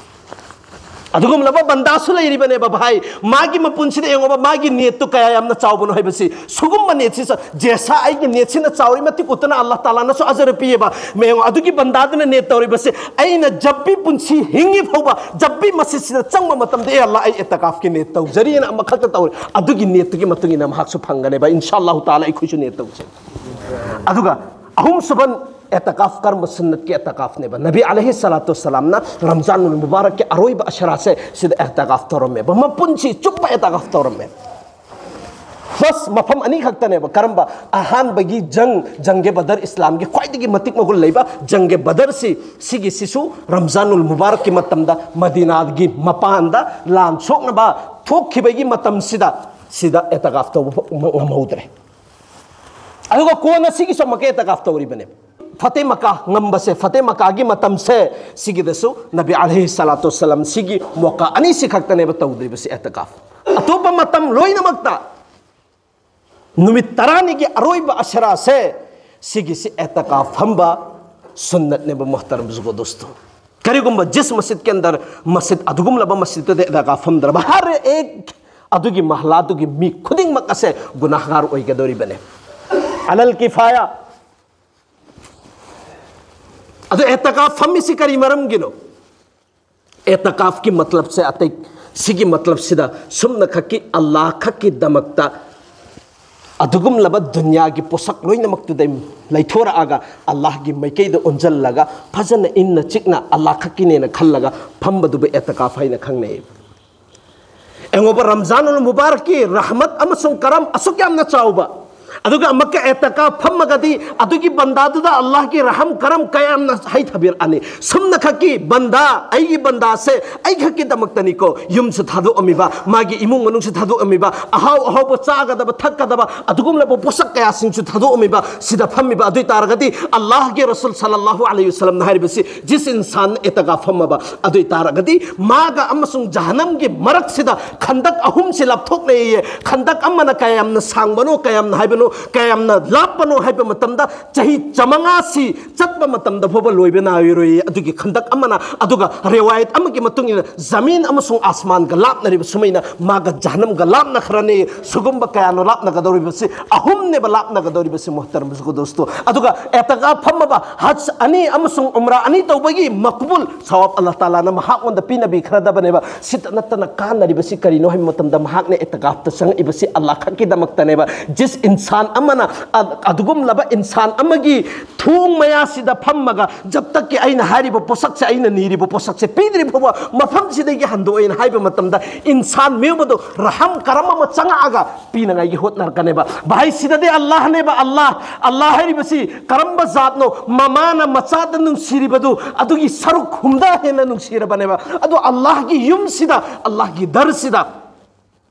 ꯑꯗꯨꯒꯨꯝꯂꯕ ꯕꯟꯗꯥꯁꯨ ꯂꯩꯔꯤꯕꯅꯦꯕ, ꯚꯥꯏ꯫ ꯃꯥꯒꯤ ꯃꯄꯨꯟꯁꯤꯗ ꯌꯦꯡꯉꯣꯕ, ꯃꯥꯒꯤ ꯅꯤꯌꯠꯇꯨ ꯀꯌꯥ ꯌꯥꯝꯅ ꯆꯥꯎꯕꯅꯣ ꯍꯥꯏꯕꯁꯤ꯫ ꯁꯨꯒꯨꯝꯕ ꯅꯤꯌꯠꯁꯤ ꯆ-, ꯖꯦꯁꯥ ꯑꯩꯒꯤ ꯅꯤꯌꯠꯁꯤꯅ ꯆꯥꯎꯔꯤ ꯃꯇꯤꯛ ꯎꯠꯇꯅ ꯑꯜꯂꯥꯍ ꯇꯥꯂꯥꯅꯁꯨ ꯑꯖꯔ ꯄꯤꯌꯦꯕ꯫ ꯃꯌꯦꯡꯉꯣ, ꯑꯗꯨꯒꯤ ꯕꯟꯗꯥꯗꯨꯅ ꯅꯤꯌꯠ ꯇꯧꯔꯤꯕꯁꯤ, "ꯑꯩꯅ ꯖꯕꯤ ꯄꯨꯟꯁꯤ ꯍꯤꯡꯉꯤ ꯐꯥꯎꯕ ꯖꯕꯤ ꯃꯁꯖꯤꯗꯁꯤꯗ ꯆꯪꯕ ꯃꯇꯝꯗ, ꯑꯦ ꯑꯜꯂꯥꯍ, ꯑꯩ ꯑꯦꯇꯀꯥꯐꯀꯤ ꯅꯤꯌꯠ ꯇꯧꯖꯔꯤꯅ" ꯑꯃꯈꯛꯇ ꯇꯧꯔꯤ꯫ ꯑꯗꯨꯒꯤ ꯅꯤꯌꯠꯇꯨꯒꯤ ꯃꯇꯨꯡ ꯏꯟꯅ ꯃꯍꯥꯛꯁꯨ ꯐꯪꯒꯅꯦꯕ꯫ ꯏꯟꯁꯥ ꯑꯜꯂꯥꯍꯨ ꯇꯥꯂꯥ ꯑꯩꯈꯣꯏꯁꯨ ꯅꯤꯌꯠ ꯇꯧꯁꯦ꯫ ꯑꯗꯨꯒ ꯑꯍꯨꯝꯁꯨꯕ ꯑꯦꯇꯀꯥꯐ ꯀꯔꯝꯕ ꯁꯨꯟꯅꯠꯀꯤ ꯑꯦꯇꯀꯥꯐꯅꯦꯕ? ꯅꯕꯤ ꯑꯂꯩꯍꯤ ꯁꯂꯥꯇꯨ ꯋꯁꯁꯂꯥꯝꯅ ꯔꯝꯖꯥꯅꯨꯜ ꯃꯨꯕꯥꯔꯛꯀꯤ ꯑꯔꯣꯏꯕ ꯑꯁꯔꯥꯁꯦ ꯁꯤꯗ ꯑꯦꯇꯀꯥꯐ ꯇꯧꯔꯝꯃꯦꯕ, ꯃꯄꯨꯟꯁꯤ ꯆꯨꯞꯄ ꯑꯦꯇꯀꯥꯐ ꯇꯧꯔꯝꯃꯦꯕ꯫ ꯕꯁ ꯃꯐꯝ ꯑꯅꯤ ꯈꯛꯇꯅꯦꯕ꯫ ꯀꯔꯝꯕ? ꯑꯍꯥꯟꯕꯒꯤ ꯖꯪ, ꯖꯪꯒꯦ ꯕꯗꯔ, ꯏꯁꯂꯥꯝꯒꯤ ꯈ꯭ꯋꯥꯏꯗꯒꯤ ꯃꯇꯤꯛ ꯃꯒꯨꯟ ꯂꯩꯕ ꯖꯪꯒꯦ ꯕꯗꯔꯁꯤ, ꯁꯤꯒꯤꯁꯤꯁꯨ ꯔꯝꯖꯥꯅꯨꯜ ꯃꯨꯕꯥꯔꯛꯀꯤ ꯃꯇꯝꯗ ꯃꯗꯤꯅꯥꯒꯤ ꯃꯄꯥꯟꯗ ꯂꯥꯟ ꯁꯣꯛꯅꯕ ꯊꯣꯛꯈꯤꯕꯒꯤ ꯃꯇꯝꯁꯤꯗ ꯁꯤꯗ ꯑꯦꯇꯀꯥꯐ ꯇꯧꯕ ꯉꯝꯍꯧꯗ꯭ꯔꯦ꯫ ꯑꯗꯨꯒ ꯀꯣꯟꯅ ꯁꯤꯒꯤꯁꯨ ꯑꯃꯨꯛꯀ ꯑꯦꯇꯀꯥꯐ ꯇꯧꯔꯤꯕꯅꯦ꯫ ꯐꯇꯦ ꯃꯀꯥ ꯉꯝꯕꯁꯦ, ꯐꯇꯦ ꯃꯀꯥꯒꯤ ꯃꯇꯝꯁꯦ, ꯁꯤꯒꯤꯗꯁꯨ ꯅꯕꯤ ꯑꯂꯩꯍꯤ ꯁꯂꯥꯇꯨ ꯋꯁꯁꯂꯥꯝ ꯁꯤꯒꯤ ꯃꯣꯀꯥ ꯑꯅꯤꯁꯤ ꯈꯛꯇꯅꯦꯕ ꯇꯧꯗ꯭ꯔꯤꯕꯁꯤ ꯑꯦꯇꯀꯥꯐ꯫ ꯑꯇꯣꯞꯄ ꯃꯇꯝ ꯂꯣꯏꯅꯃꯛꯇ ꯅꯨꯃꯤꯠ ꯇꯔꯥꯅꯤꯒꯤ ꯑꯔꯣꯏꯕ ꯑꯁꯔꯥꯁꯦ, ꯁꯤꯒꯤꯁꯤ ꯑꯦꯇꯀꯥꯐ ꯐꯝꯕ ꯁꯨꯟꯅꯠꯅꯦꯕ, ꯃꯣꯍꯇꯔꯝ ꯕꯨꯖꯨꯔꯒꯣ ꯗꯣꯁꯇꯣ꯫ ꯀꯔꯤꯒꯨꯝꯕ ꯖꯤꯁ ꯃꯁꯖꯤꯗ ꯀꯦ ꯑꯟꯗꯔ, ꯃꯁꯖꯤꯗ ꯑꯗꯨꯒꯨꯝꯂꯕ ꯃꯁꯖꯤꯗꯇꯨꯗ ꯑꯦꯇꯀꯥꯐ ꯐꯝꯗ꯭ꯔꯕ, ꯍꯔ ꯑꯦꯛ ꯑꯗꯨꯒꯤ ꯃꯍꯜꯂꯥꯗꯨꯒꯤ ꯃꯤ ꯈꯨꯗꯤꯡꯃꯛ ꯑꯁꯦ ꯒꯨꯅꯥꯍꯒꯥꯔ ꯑꯣꯏꯒꯗꯧꯔꯤꯕꯅꯦ꯫ ꯑꯂꯜ ꯀꯤꯐꯥꯌꯥ꯫ ꯑꯗꯨ ꯑꯦꯇꯀꯥꯐ ꯐꯝꯃꯤꯁꯤ ꯀꯔꯤ ꯃꯔꯝꯒꯤꯅꯣ? ꯑꯦꯇꯀꯥꯐꯀꯤ ꯃꯇꯂꯕꯁꯦ ꯑꯇꯩ, ꯁꯤꯒꯤ ꯃꯇꯂꯕꯁꯤꯗ ꯁꯨꯝꯅꯈꯛꯀꯤ ꯑꯜꯂꯥꯍ ꯈꯛꯀꯤꯗꯃꯛꯇ ꯑꯗꯨꯒꯨꯝꯂꯕ ꯗꯨꯅꯤꯌꯥꯒꯤ ꯄꯣꯠꯁꯛ ꯂꯣꯏꯅꯃꯛꯇꯨꯗꯩ ꯂꯩꯊꯣꯔꯛꯑꯒ ꯑꯜꯂꯥꯍꯒꯤ ꯃꯥꯏꯀꯩꯗ ꯑꯣꯟꯁꯤꯜꯂꯒ ꯐꯖꯅ ꯏꯪꯅ ꯆꯤꯛꯅ ꯑꯜꯂꯥꯍ ꯈꯛꯀꯤꯅꯦꯅ ꯈꯜꯂꯒ ꯐꯝꯕꯗꯨꯕꯨ ꯑꯦꯇꯀꯥꯐ ꯍꯥꯏꯅ ꯈꯪꯅꯩ꯫ ꯌꯦꯡꯉꯣꯕ, ꯔꯝꯖꯥꯅꯨꯜ ꯃꯨꯕꯥꯔꯛꯀꯤ ꯔꯍꯃꯠ ꯑꯃꯁꯨꯡ ꯀꯔꯝ ꯑꯁꯨꯛ ꯌꯥꯝꯅ ꯆꯥꯎꯕ, ꯑꯗꯨꯒ ꯑꯃꯨꯛꯀ ꯑꯦꯇꯀꯥꯐ ꯐꯝꯃꯒꯗꯤ ꯑꯗꯨꯒꯤ ꯕꯟꯗꯥꯗꯨꯗ ꯑꯜꯂꯥꯍꯒꯤ ꯔꯍꯝ ꯀꯔꯝ ꯀꯌꯥꯝꯅ ꯍꯩꯊꯕꯤꯔꯛꯑꯅꯤ꯫ ꯁꯨꯝꯅꯈꯛꯀꯤ ꯕꯟꯗꯥ, ꯑꯩꯒꯤ ꯕꯟꯗꯥꯁꯦ ꯑꯩꯈꯛꯀꯤꯗꯃꯛꯇꯅꯤꯀꯣ ꯌꯨꯝꯁꯨ ꯊꯥꯗꯣꯛꯑꯝꯃꯤꯕ, ꯃꯥꯒꯤ ꯏꯃꯨꯡ ꯃꯅꯨꯡꯁꯨ ꯊꯥꯗꯣꯛꯑꯝꯃꯤꯕ, ꯑꯍꯥꯎ ꯑꯍꯥꯎꯕ ꯆꯥꯒꯗꯕ ꯊꯛꯀꯗꯕ ꯑꯗꯨꯒꯨꯝꯂꯕ ꯄꯣꯠꯁꯛ ꯀꯌꯥꯁꯤꯡꯁꯨ ꯊꯥꯗꯣꯛꯑꯝꯃꯤꯕ, ꯁꯤꯗ ꯐꯝꯃꯤꯕ꯫ ꯑꯗꯨ ꯑꯣꯏ ꯇꯥꯔꯒꯗꯤ ꯑꯜꯂꯥꯍꯒꯤ ꯔꯁꯨꯜ ꯁꯜꯂꯜꯂꯥꯍꯨ ꯑꯂꯩꯍꯤ ꯋꯁꯜꯂꯝꯅ ꯍꯥꯏꯔꯤꯕꯁꯤ, ꯖꯤꯁ ꯏꯟꯁꯥꯟ ꯑꯦꯇꯀꯥꯐ ꯐꯝꯃꯕ, ꯑꯗꯨ ꯑꯣꯏ ꯇꯥꯔꯒꯗꯤ ꯃꯥꯒ ꯑꯃꯁꯨꯡ ꯖꯍꯅꯝꯒꯤ ꯃꯔꯛꯁꯤꯗ ꯈꯟꯗꯛ ꯑꯍꯨꯝꯁꯤ ꯂꯥꯞꯊꯣꯛꯅꯩꯌꯦ꯫ ꯈꯟꯗꯛ ꯑꯃꯅ ꯀꯌꯥꯝꯅ ꯁꯥꯡꯕꯅꯣ, ꯀꯌꯥꯝꯅ ꯍꯥꯏꯕꯅꯣ, ꯀꯌꯥꯝꯅ ꯂꯥꯞꯄꯅꯣ ꯍꯥꯏꯕ ꯃꯇꯝꯗ ꯆꯍꯤ ꯆꯥꯃꯉꯥꯁꯤ ꯆꯠꯄ ꯃꯇꯝꯗ ꯐꯥꯎꯕ ꯂꯣꯏꯕ ꯅꯥꯏꯔꯣꯏꯌꯦ꯫ ꯑꯗꯨꯒꯤ ꯈꯟꯗꯛ ꯑꯃꯅ, ꯑꯗꯨꯒ ꯔꯦꯋꯥꯌꯠ ꯑꯃꯒꯤ ꯃꯇꯨꯡ ꯏꯟꯅ ꯖꯃꯤꯟ ꯑꯃꯁꯨꯡ ꯑꯁꯃꯥꯟꯒ ꯂꯥꯞꯅꯔꯤꯕ ꯁꯨꯃꯥꯏꯅ ꯃꯥꯒ ꯖꯍꯅꯝꯒ ꯂꯥꯞꯅꯈ꯭ꯔꯅꯤ꯫ ꯁꯤꯒꯨꯝꯕ ꯀꯌꯥꯅꯣ ꯂꯥꯞꯅꯒꯗꯧꯔꯤꯕꯁꯤ, ꯑꯍꯨꯝꯅꯦꯕ ꯂꯥꯞꯅꯒꯗꯧꯔꯤꯕꯁꯤ, ꯃꯨꯍꯇꯔꯝ ꯕꯨꯖꯨꯔꯒꯣ ꯗꯣꯁꯇꯣ꯫ ꯑꯗꯨꯒ ꯑꯦꯇꯀꯥꯐ ꯐꯝꯃꯕ, ꯍꯖ ꯑꯅꯤ ꯑꯃꯁꯨꯡ ꯎꯝꯔꯥ ꯑꯅꯤ ꯇꯧꯕꯒꯤ ꯃꯛꯕꯨꯜ ꯁꯋꯥꯕ ꯑꯜꯂꯥꯍ ꯇꯥꯂꯥꯅ ꯃꯍꯥꯛꯉꯣꯟꯗ ꯄꯤꯅꯕꯤꯈ꯭ꯔꯗꯕꯅꯦꯕ꯫ ꯁꯤꯇ ꯅꯠꯇꯅ ꯀꯥꯟꯅꯔꯤꯕꯁꯤ ꯀꯔꯤꯅꯣ ꯍꯥꯏꯕ ꯃꯇꯝꯗ, ꯃꯍꯥꯛꯅ ꯑꯦꯇꯀꯥꯐꯇ ꯆꯪꯉꯛꯏꯕꯁꯤ ꯑꯜꯂꯥꯍ ꯈꯛꯀꯤꯗꯃꯛꯇꯅꯦꯕ꯫ ꯖꯤꯁ ꯏꯟꯁꯥꯟ ꯑꯃꯅ ꯑ-, ꯑꯗꯨꯒꯨꯝꯂꯕ ꯏꯟꯁꯥꯟ ꯑꯃꯒꯤ ꯊꯣꯡ ꯃꯌꯥꯁꯤꯗ ꯐꯝꯃꯒ, ꯖꯕ ꯇꯛꯀꯤ ꯑꯩꯅ ꯍꯥꯏꯔꯤꯕ ꯄꯣꯠꯁꯛꯁꯦ, ꯑꯩꯅ ꯅꯤꯔꯤꯕ ꯄꯣꯠꯁꯛꯁꯦ ꯄꯤꯗ꯭ꯔꯤ ꯐꯥꯎꯕ ꯃꯐꯝꯁꯤꯗꯒꯤ ꯍꯟꯗꯣꯛꯑꯣꯏꯅ ꯍꯥꯏꯕ ꯃꯇꯝꯗ, ꯏꯟꯁꯥꯟ ꯃꯤꯑꯣꯏꯕꯗꯣ ꯔꯍꯝ ꯀꯔꯝ ꯑꯃ ꯆꯪꯉꯛꯑꯒ ꯄꯤꯅꯉꯥꯏꯒꯤ ꯍꯣꯠꯅꯔꯛꯀꯅꯦꯕ꯫ ꯚꯥꯏ, ꯁꯤꯗꯗꯤ ꯑꯜꯂꯥꯍꯅꯦꯕ, ꯑꯜꯂꯥꯍ, ꯑꯜꯂꯥꯍ ꯍꯥꯏꯔꯤꯕꯁꯤ ꯀꯔꯝꯕ ꯖꯥꯠꯅꯣ? ꯃꯃꯥꯅ ꯃꯆꯥꯗ ꯅꯨꯡꯁꯤꯔꯤꯕꯗꯨ ꯑꯗꯨꯒꯤ ꯁꯔꯨꯛ ꯍꯨꯝꯗ ꯍꯦꯟꯅ ꯅꯨꯡꯁꯤꯔꯕꯅꯦꯕ꯫ ꯑꯗꯣ ꯑꯜꯂꯥꯍꯒꯤ ꯌꯨꯝꯁꯤꯗ, ꯑꯜꯂꯥꯍꯒꯤ ꯗꯔꯁꯤꯗ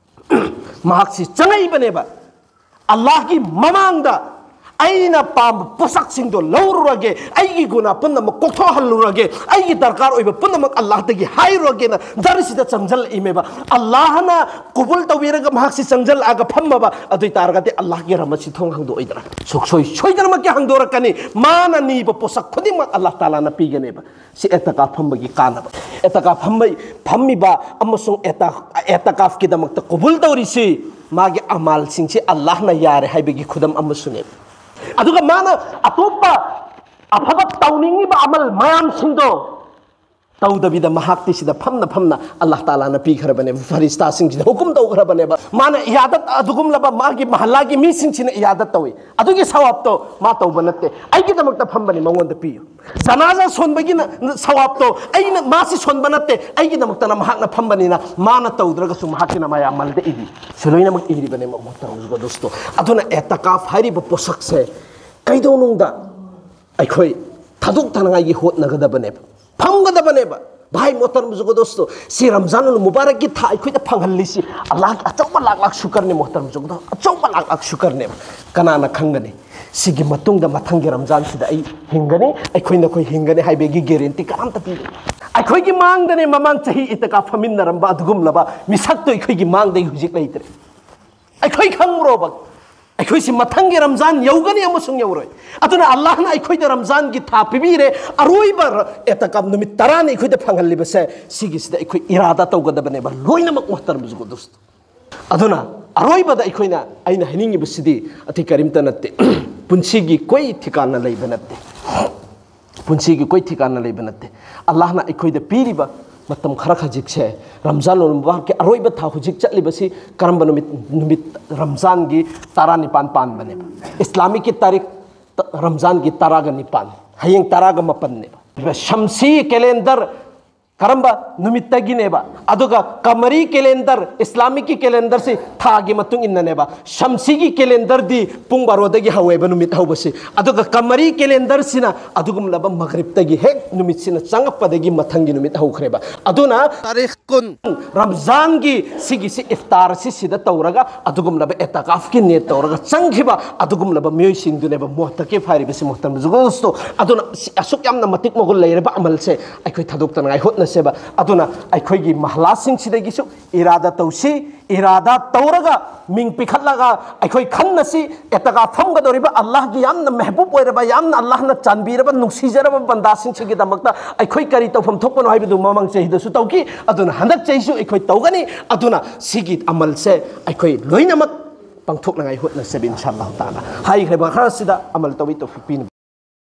ꯃꯍꯥꯛꯁꯤ ꯆꯪꯉꯛꯏꯕꯅꯦꯕ꯫ ꯑꯜꯂꯥꯍꯒꯤ ꯃꯃꯥꯡꯗ ꯑꯩꯅ ꯄꯥꯝꯕ ꯄꯣꯠꯁꯛꯁꯤꯡꯗꯣ ꯂꯧꯔꯨꯔꯒꯦ, ꯑꯩꯒꯤ ꯒꯨꯅꯥ ꯄꯨꯝꯅꯃꯛ ꯀꯣꯛꯊꯣꯛꯍꯜꯂꯨꯔꯒꯦ, ꯑꯩꯒꯤ ꯗꯔꯀꯥꯔ ꯑꯣꯏꯕ ꯄꯨꯝꯅꯃꯛ ꯑꯜꯂꯥꯍꯗꯒꯤ ꯍꯥꯏꯔꯨꯔꯒꯦꯅ ꯗꯔꯁꯤꯗ ꯆꯪꯁꯤꯜꯂꯛꯏꯃꯦꯕ꯫ ꯑꯜꯂꯥꯍꯅ ꯀꯨꯕꯨꯜ ꯇꯧꯕꯤꯔꯒ ꯃꯍꯥꯛꯁꯤ ꯆꯪꯁꯤꯜꯂꯛꯑꯒ ꯐꯝꯃꯕ ꯑꯗꯨ ꯑꯣꯏ ꯇꯥꯔꯒꯗꯤ ꯑꯜꯂꯥꯍꯒꯤ ꯔꯍꯃꯠꯁꯤ ꯊꯣꯡ ꯍꯥꯡꯗꯣꯛꯑꯣꯏꯗ꯭ꯔꯥ? ꯁꯨꯡꯁꯣꯏ ꯁꯣꯏꯗꯅꯃꯛꯀꯤ ꯍꯥꯡꯗꯣꯔꯛꯀꯅꯤ꯫ ꯃꯥꯅ ꯅꯤꯕ ꯄꯣꯠꯁꯛ ꯈꯨꯗꯤꯡꯃꯛ ꯑꯜꯂꯥꯍ ꯇꯥꯂꯥꯅ ꯄꯤꯒꯅꯦꯕ꯫ ꯁꯤ ꯑꯦꯇꯀꯥꯐ ꯐꯝꯕꯒꯤ ꯀꯥꯟꯅꯕ꯫ ꯑꯦꯇꯀꯥꯐ ꯐꯝꯕ, ꯐꯝꯃꯤꯕ ꯑꯃꯁꯨꯡ ꯑꯦꯇ-, ꯑꯦꯇꯀꯥꯐꯀꯤꯗꯃꯛꯇ ꯀꯨꯕꯨꯜ ꯇꯧꯔꯤꯁꯤ ꯃꯥꯒꯤ ꯑꯃꯥꯜꯁꯤꯡꯁꯤ ꯑꯜꯂꯥꯍꯅ ꯌꯥꯔꯦ ꯍꯥꯏꯕꯒꯤ ꯈꯨꯗꯝ ꯑꯃꯁꯨꯅꯦꯕ꯫ ꯑꯗꯨꯒ ꯃꯥꯅ ꯑꯇꯣꯞꯄ ꯑꯐꯕ ꯇꯧꯅꯤꯡꯉꯤꯕ ꯑꯃꯜ ꯃꯌꯥꯝꯁꯤꯡꯗꯣ ꯇꯧꯗꯕꯤꯗ ꯃꯍꯥꯛꯇꯤ ꯁꯤꯗ ꯐꯝꯅ ꯐꯝꯅ ꯑꯜꯂꯥꯍ ꯇꯥꯂꯥꯅ ꯄꯤꯈ꯭ꯔꯕꯅꯦꯕ, ꯐꯔꯤꯁꯇꯥꯁꯤꯡꯁꯤꯗ ꯍꯨꯀꯨꯝ ꯇꯧꯈ꯭ꯔꯕꯅꯦꯕ꯫ ꯃꯥꯅ ꯏꯌꯥꯗꯠ ꯑꯗꯨꯒꯨꯝꯂꯕ ꯃꯥꯒꯤ ꯃꯍꯜꯂꯥꯒꯤ ꯃꯤꯁꯤꯡꯁꯤꯅ ꯏꯌꯥꯗꯠ ꯇꯧꯏ꯫ ꯑꯗꯨꯒꯤ ꯁꯋꯥꯕꯇꯣ ꯃꯥ ꯇꯧꯕ ꯅꯠꯇꯦ, ꯑꯩꯒꯤꯗꯃꯛꯇ ꯐꯝꯕꯅꯤ, ꯃꯉꯣꯟꯗ ꯄꯤꯌꯨ꯫ ꯖꯅꯥꯖꯥ ꯁꯣꯟꯕꯒꯤꯅ ꯁꯋꯥꯕꯇꯣ ꯑꯩꯅ, ꯃꯥꯁꯤ ꯁꯣꯟꯕ ꯅꯠꯇꯦ, ꯑꯩꯒꯤꯗꯃꯛꯇꯅ ꯃꯍꯥꯛꯅ ꯐꯝꯕꯅꯤꯅ ꯃꯥꯅ ꯇꯧꯗ꯭ꯔꯒꯁꯨ ꯃꯍꯥꯛꯀꯤ ꯅꯃꯥꯏ ꯑꯃꯜꯗ ꯏꯔꯤ꯫ ꯁꯤ ꯂꯣꯏꯅꯃꯛ ꯏꯔꯤꯕꯅꯦ ꯃꯣꯍꯇꯔꯝ ꯖꯨꯒꯗꯣꯁꯇꯣ꯫ ꯑꯗꯨꯅ ꯑꯦꯇꯀꯥꯐ ꯍꯥꯏꯔꯤꯕ ꯄꯣꯠꯁꯛꯁꯦ ꯀꯩꯗꯧꯅꯨꯡꯗ ꯑꯩꯈꯣꯏ ꯊꯥꯗꯣꯛꯇꯅꯉꯥꯏꯒꯤ ꯍꯣꯠꯅꯒꯗꯕꯅꯦꯕ, ꯐꯪꯒꯗꯕꯅꯦꯕ꯫ ꯚꯥꯏ ꯃꯣꯍꯇꯔꯝ ꯖꯨꯒꯗꯣꯁꯇꯣ, ꯁꯤ ꯔꯝꯖꯥꯟ ꯎꯜ ꯃꯨꯕꯥꯔꯛꯀꯤ ꯊꯥ ꯑꯩꯈꯣꯏꯗ ꯐꯪꯍꯜꯂꯤꯁꯤ ꯑꯜꯂꯥꯍꯒꯤ ꯑꯆꯧꯕ ꯂꯥꯛ ꯂꯥꯛ ꯁꯨꯀꯔꯅꯦ ꯃꯣꯍꯇꯔꯝ ꯖꯨꯒꯗꯣ, ꯑꯆꯧꯕ ꯂꯥꯛ ꯂꯥꯛ ꯁꯨꯀꯔꯅꯦꯕ꯫ ꯀꯅꯥꯅ ꯈꯪꯒꯅꯤ? ꯁꯤꯒꯤ ꯃꯇꯨꯡꯗ ꯃꯊꯪꯒꯤ ꯔꯝꯖꯥꯟꯁꯤꯗ ꯑꯩ ꯍꯤꯡꯒꯅꯤ, ꯑꯩꯈꯣꯏ ꯅꯈꯣꯏ ꯍꯤꯡꯒꯅꯤ ꯍꯥꯏꯕꯒꯤ ꯒꯦꯔꯦꯟꯇꯤ ꯀꯅꯥꯝꯇ ꯄꯤꯗꯦ꯫ ꯑꯩꯈꯣꯏꯒꯤ ꯃꯥꯡꯗꯅꯦ ꯃꯃꯥꯡ ꯆꯍꯤ ꯏꯇꯀꯥ ꯐꯝꯃꯤꯟꯅꯔꯝꯕ ꯑꯗꯨꯒꯨꯝꯂꯕ ꯃꯤꯁꯛꯇꯣ ꯑꯩꯈꯣꯏꯒꯤ ꯃꯥꯡꯗꯒꯤ ꯍꯧꯖꯤꯛ ꯂꯩꯇ꯭ꯔꯦ꯫ ꯑꯩꯈꯣꯏ ꯈꯪꯕ꯭ꯔꯣꯕ? ꯑꯩꯈꯣꯏꯁꯤ ꯃꯊꯪꯒꯤ ꯔꯝꯖꯥꯟ ꯌꯧꯒꯅꯤ ꯑꯃꯁꯨꯡ ꯌꯧꯔꯣꯏ꯫ ꯑꯗꯨꯅ ꯑꯜꯂꯥꯍꯅ ꯑꯩꯈꯣꯏꯗ ꯔꯝꯖꯥꯟꯒꯤ ꯊꯥ ꯄꯤꯕꯤꯔꯦ, ꯑꯔꯣꯏꯕ ꯔ-, ꯑꯦꯇꯀꯥꯞ ꯅꯨꯃꯤꯠ ꯇꯔꯥꯅꯤ ꯑꯩꯈꯣꯏꯗ ꯐꯪꯍꯜꯂꯤꯕꯁꯦ, ꯁꯤꯒꯤꯁꯤꯗ ꯑꯩꯈꯣꯏ ꯏꯔꯥꯗꯥ ꯇꯧꯒꯗꯕꯅꯦꯕ, ꯂꯣꯏꯅꯃꯛ ꯃꯣꯍꯇꯔꯝ ꯖꯨꯒꯗꯣꯁꯇꯣ꯫ ꯑꯗꯨꯅ ꯑꯔꯣꯏꯕꯗ ꯑꯩꯈꯣꯏꯅ, ꯑꯩꯅ ꯍꯥꯏꯅꯤꯡꯉꯤꯕꯁꯤꯗꯤ ꯑꯇꯩ ꯀꯔꯤꯝꯇ ꯅꯠꯇꯦ꯫ ꯄꯨꯟꯁꯤꯒꯤ ꯀꯣꯏ ꯊꯤꯀꯥꯅ ꯂꯩꯕ ꯅꯠꯇꯦ꯫ ꯄꯨꯟꯁꯤꯒꯤ ꯀꯣꯏ ꯊꯤꯀꯥꯅ ꯂꯩꯕ ꯅꯠꯇꯦ꯫ ꯑꯜꯂꯥꯍꯅ ꯑꯩꯈꯣꯏꯗ ꯄꯤꯔꯤꯕ ꯃꯇꯝ ꯈꯔ ꯈꯖꯤꯛꯁꯦ, ꯔꯝꯖꯥꯟ ꯎꯜ ꯃꯨꯕꯥꯔꯛꯀꯤ ꯑꯔꯣꯏꯕ ꯊꯥ ꯍꯧꯖꯤꯛ ꯆꯠꯂꯤꯕꯁꯤ ꯀꯔꯝꯕ ꯅꯨꯃꯤꯠ? ꯅꯨꯃꯤꯠ ꯔꯝꯖꯥꯟꯒꯤ ꯇꯔꯥꯅꯤꯄꯥꯟ ꯄꯥꯟꯕꯅꯦꯕ꯫ ꯏꯁꯂꯥꯃꯤꯛꯀꯤ ꯇꯥꯔꯤꯛ ꯇ-, ꯔꯝꯖꯥꯟꯒꯤ ꯇꯔꯥꯒ ꯅꯤꯄꯥꯟ, ꯍꯌꯦꯡ ꯇꯔꯥꯒ ꯃꯥꯄꯟꯅꯦꯕ꯫ ꯁꯝꯁꯤ ꯀꯦꯂꯦꯟꯗꯔ ꯀꯔꯝꯕ ꯅꯨꯃꯤꯠꯇꯒꯤꯅꯦꯕ? ꯑꯗꯨꯒ ꯀꯃꯔꯤ ꯀꯦꯂꯦꯟꯗꯔ, ꯏꯁꯂꯥꯃꯤꯛꯀꯤ ꯀꯦꯂꯦꯟꯗꯔꯁꯤ ꯊꯥꯒꯤ ꯃꯇꯨꯡ ꯏꯟꯅꯅꯦꯕ꯫ ꯁꯝꯁꯤꯒꯤ ꯀꯦꯂꯦꯟꯗꯔꯗꯤ ꯄꯨꯡ ꯕꯥꯔꯣꯗꯒꯤ ꯍꯧꯋꯦꯕ ꯅꯨꯃꯤꯠ ꯍꯧꯕꯁꯤ꯫ ꯑꯗꯨꯒ ꯀꯃꯔꯤ ꯀꯦꯂꯦꯟꯗꯔꯁꯤꯅ ꯑꯗꯨꯒꯨꯝꯂꯕ ꯃꯒ꯭ꯔꯤꯕꯇꯒꯤ ꯍꯦꯛ ꯅꯨꯃꯤꯠꯁꯤꯅ ꯆꯪꯉꯛꯄꯗꯒꯤ ꯃꯊꯪꯒꯤ ꯅꯨꯃꯤꯠ ꯍꯧꯈ꯭ꯔꯦꯕ꯫ ꯑꯗꯨꯅ ꯇꯥꯔꯤꯈ ꯀꯨꯟ, ꯔꯝꯖꯥꯟꯒꯤ ꯁꯤꯒꯤꯁꯤ ꯏꯐꯇꯥꯔꯁꯤ ꯁꯤꯗ ꯇꯧꯔꯒ ꯑꯗꯨꯒꯨꯝꯂꯕ ꯑꯦꯇꯀꯥꯐꯀꯤ ꯅꯤꯌꯠ ꯇꯧꯔꯒ ꯆꯪꯈꯤꯕ ꯑꯗꯨꯒꯨꯝꯂꯕ ꯃꯤꯑꯣꯏꯁꯤꯡꯗꯨꯅꯦꯕ ꯃꯨꯍꯇꯀꯤꯐ ꯍꯥꯏꯔꯤꯕꯁꯤ, ꯃꯨꯍꯇꯔꯝ ꯖꯨꯒꯣꯁꯇꯣ꯫ ꯑꯗꯨꯅ ꯁꯤ ꯑꯁꯨꯛ ꯌꯥꯝꯅ ꯃꯇꯤꯛ ꯃꯒꯨꯟ ꯂꯩꯔꯕ ꯑꯃꯜꯁꯦ ꯑꯩꯈꯣꯏ ꯊꯥꯗꯣꯛꯇꯅꯉꯥꯏ ꯍꯣꯠꯅꯁꯦꯕ꯫ ꯑꯗꯨꯅ ꯑꯩꯈꯣꯏꯒꯤ ꯃꯍꯜꯂꯥꯁꯤꯡꯁꯤꯗꯒꯤꯁꯨ ꯏꯔꯥꯗꯥ ꯇꯧꯁꯤ, ꯏꯔꯥꯗꯥ ꯇꯧꯔꯒ ꯃꯤꯡ ꯄꯤꯈꯠꯂꯒ ꯑꯩꯈꯣꯏ ꯈꯟꯅꯁꯤ, ꯑꯦꯇꯀꯥꯐ ꯐꯝꯒꯗꯧꯔꯤꯕ ꯑꯜꯂꯥꯍꯒꯤ ꯌꯥꯝꯅ ꯃꯦꯍꯕꯨꯕ ꯑꯣꯏꯔꯕ, ꯌꯥꯝꯅ ꯑꯜꯂꯥꯍꯅ ꯆꯥꯟꯕꯤꯔꯕ, ꯅꯨꯡꯁꯤꯖꯔꯕ ꯕꯟꯗꯥꯁꯤꯡꯁꯤꯒꯤꯗꯃꯛꯇ ꯑꯩꯈꯣꯏ ꯀꯔꯤ ꯇꯧꯐꯝ ꯊꯣꯛꯄꯅꯣ ꯍꯥꯏꯕꯗꯨ ꯃꯃꯥꯡ ꯆꯍꯤꯗꯁꯨ ꯇꯧꯈꯤ꯫ ꯑꯗꯨꯅ ꯍꯟꯗꯛ ꯆꯍꯤꯁꯨ ꯑꯩꯈꯣꯏ ꯇꯧꯒꯅꯤ꯫ ꯑꯗꯨꯅ ꯁꯤꯒꯤ ꯑꯃꯜꯁꯦ ꯑꯩꯈꯣꯏ ꯂꯣꯏꯅꯃꯛ ꯄꯥꯡꯊꯣꯛꯅꯉꯥꯏ ꯍꯣꯠꯅꯁꯦꯕ, ꯏꯟꯁꯥ ꯑꯜꯂꯥꯍ ꯇꯥꯂꯥ꯫ ꯍꯥꯏꯈ꯭ꯔꯕ ꯈꯔꯁꯤꯗ ꯑꯃꯜ ꯇꯧꯕꯤ ꯇꯧꯐꯤꯛ ꯄꯤꯅꯕ꯫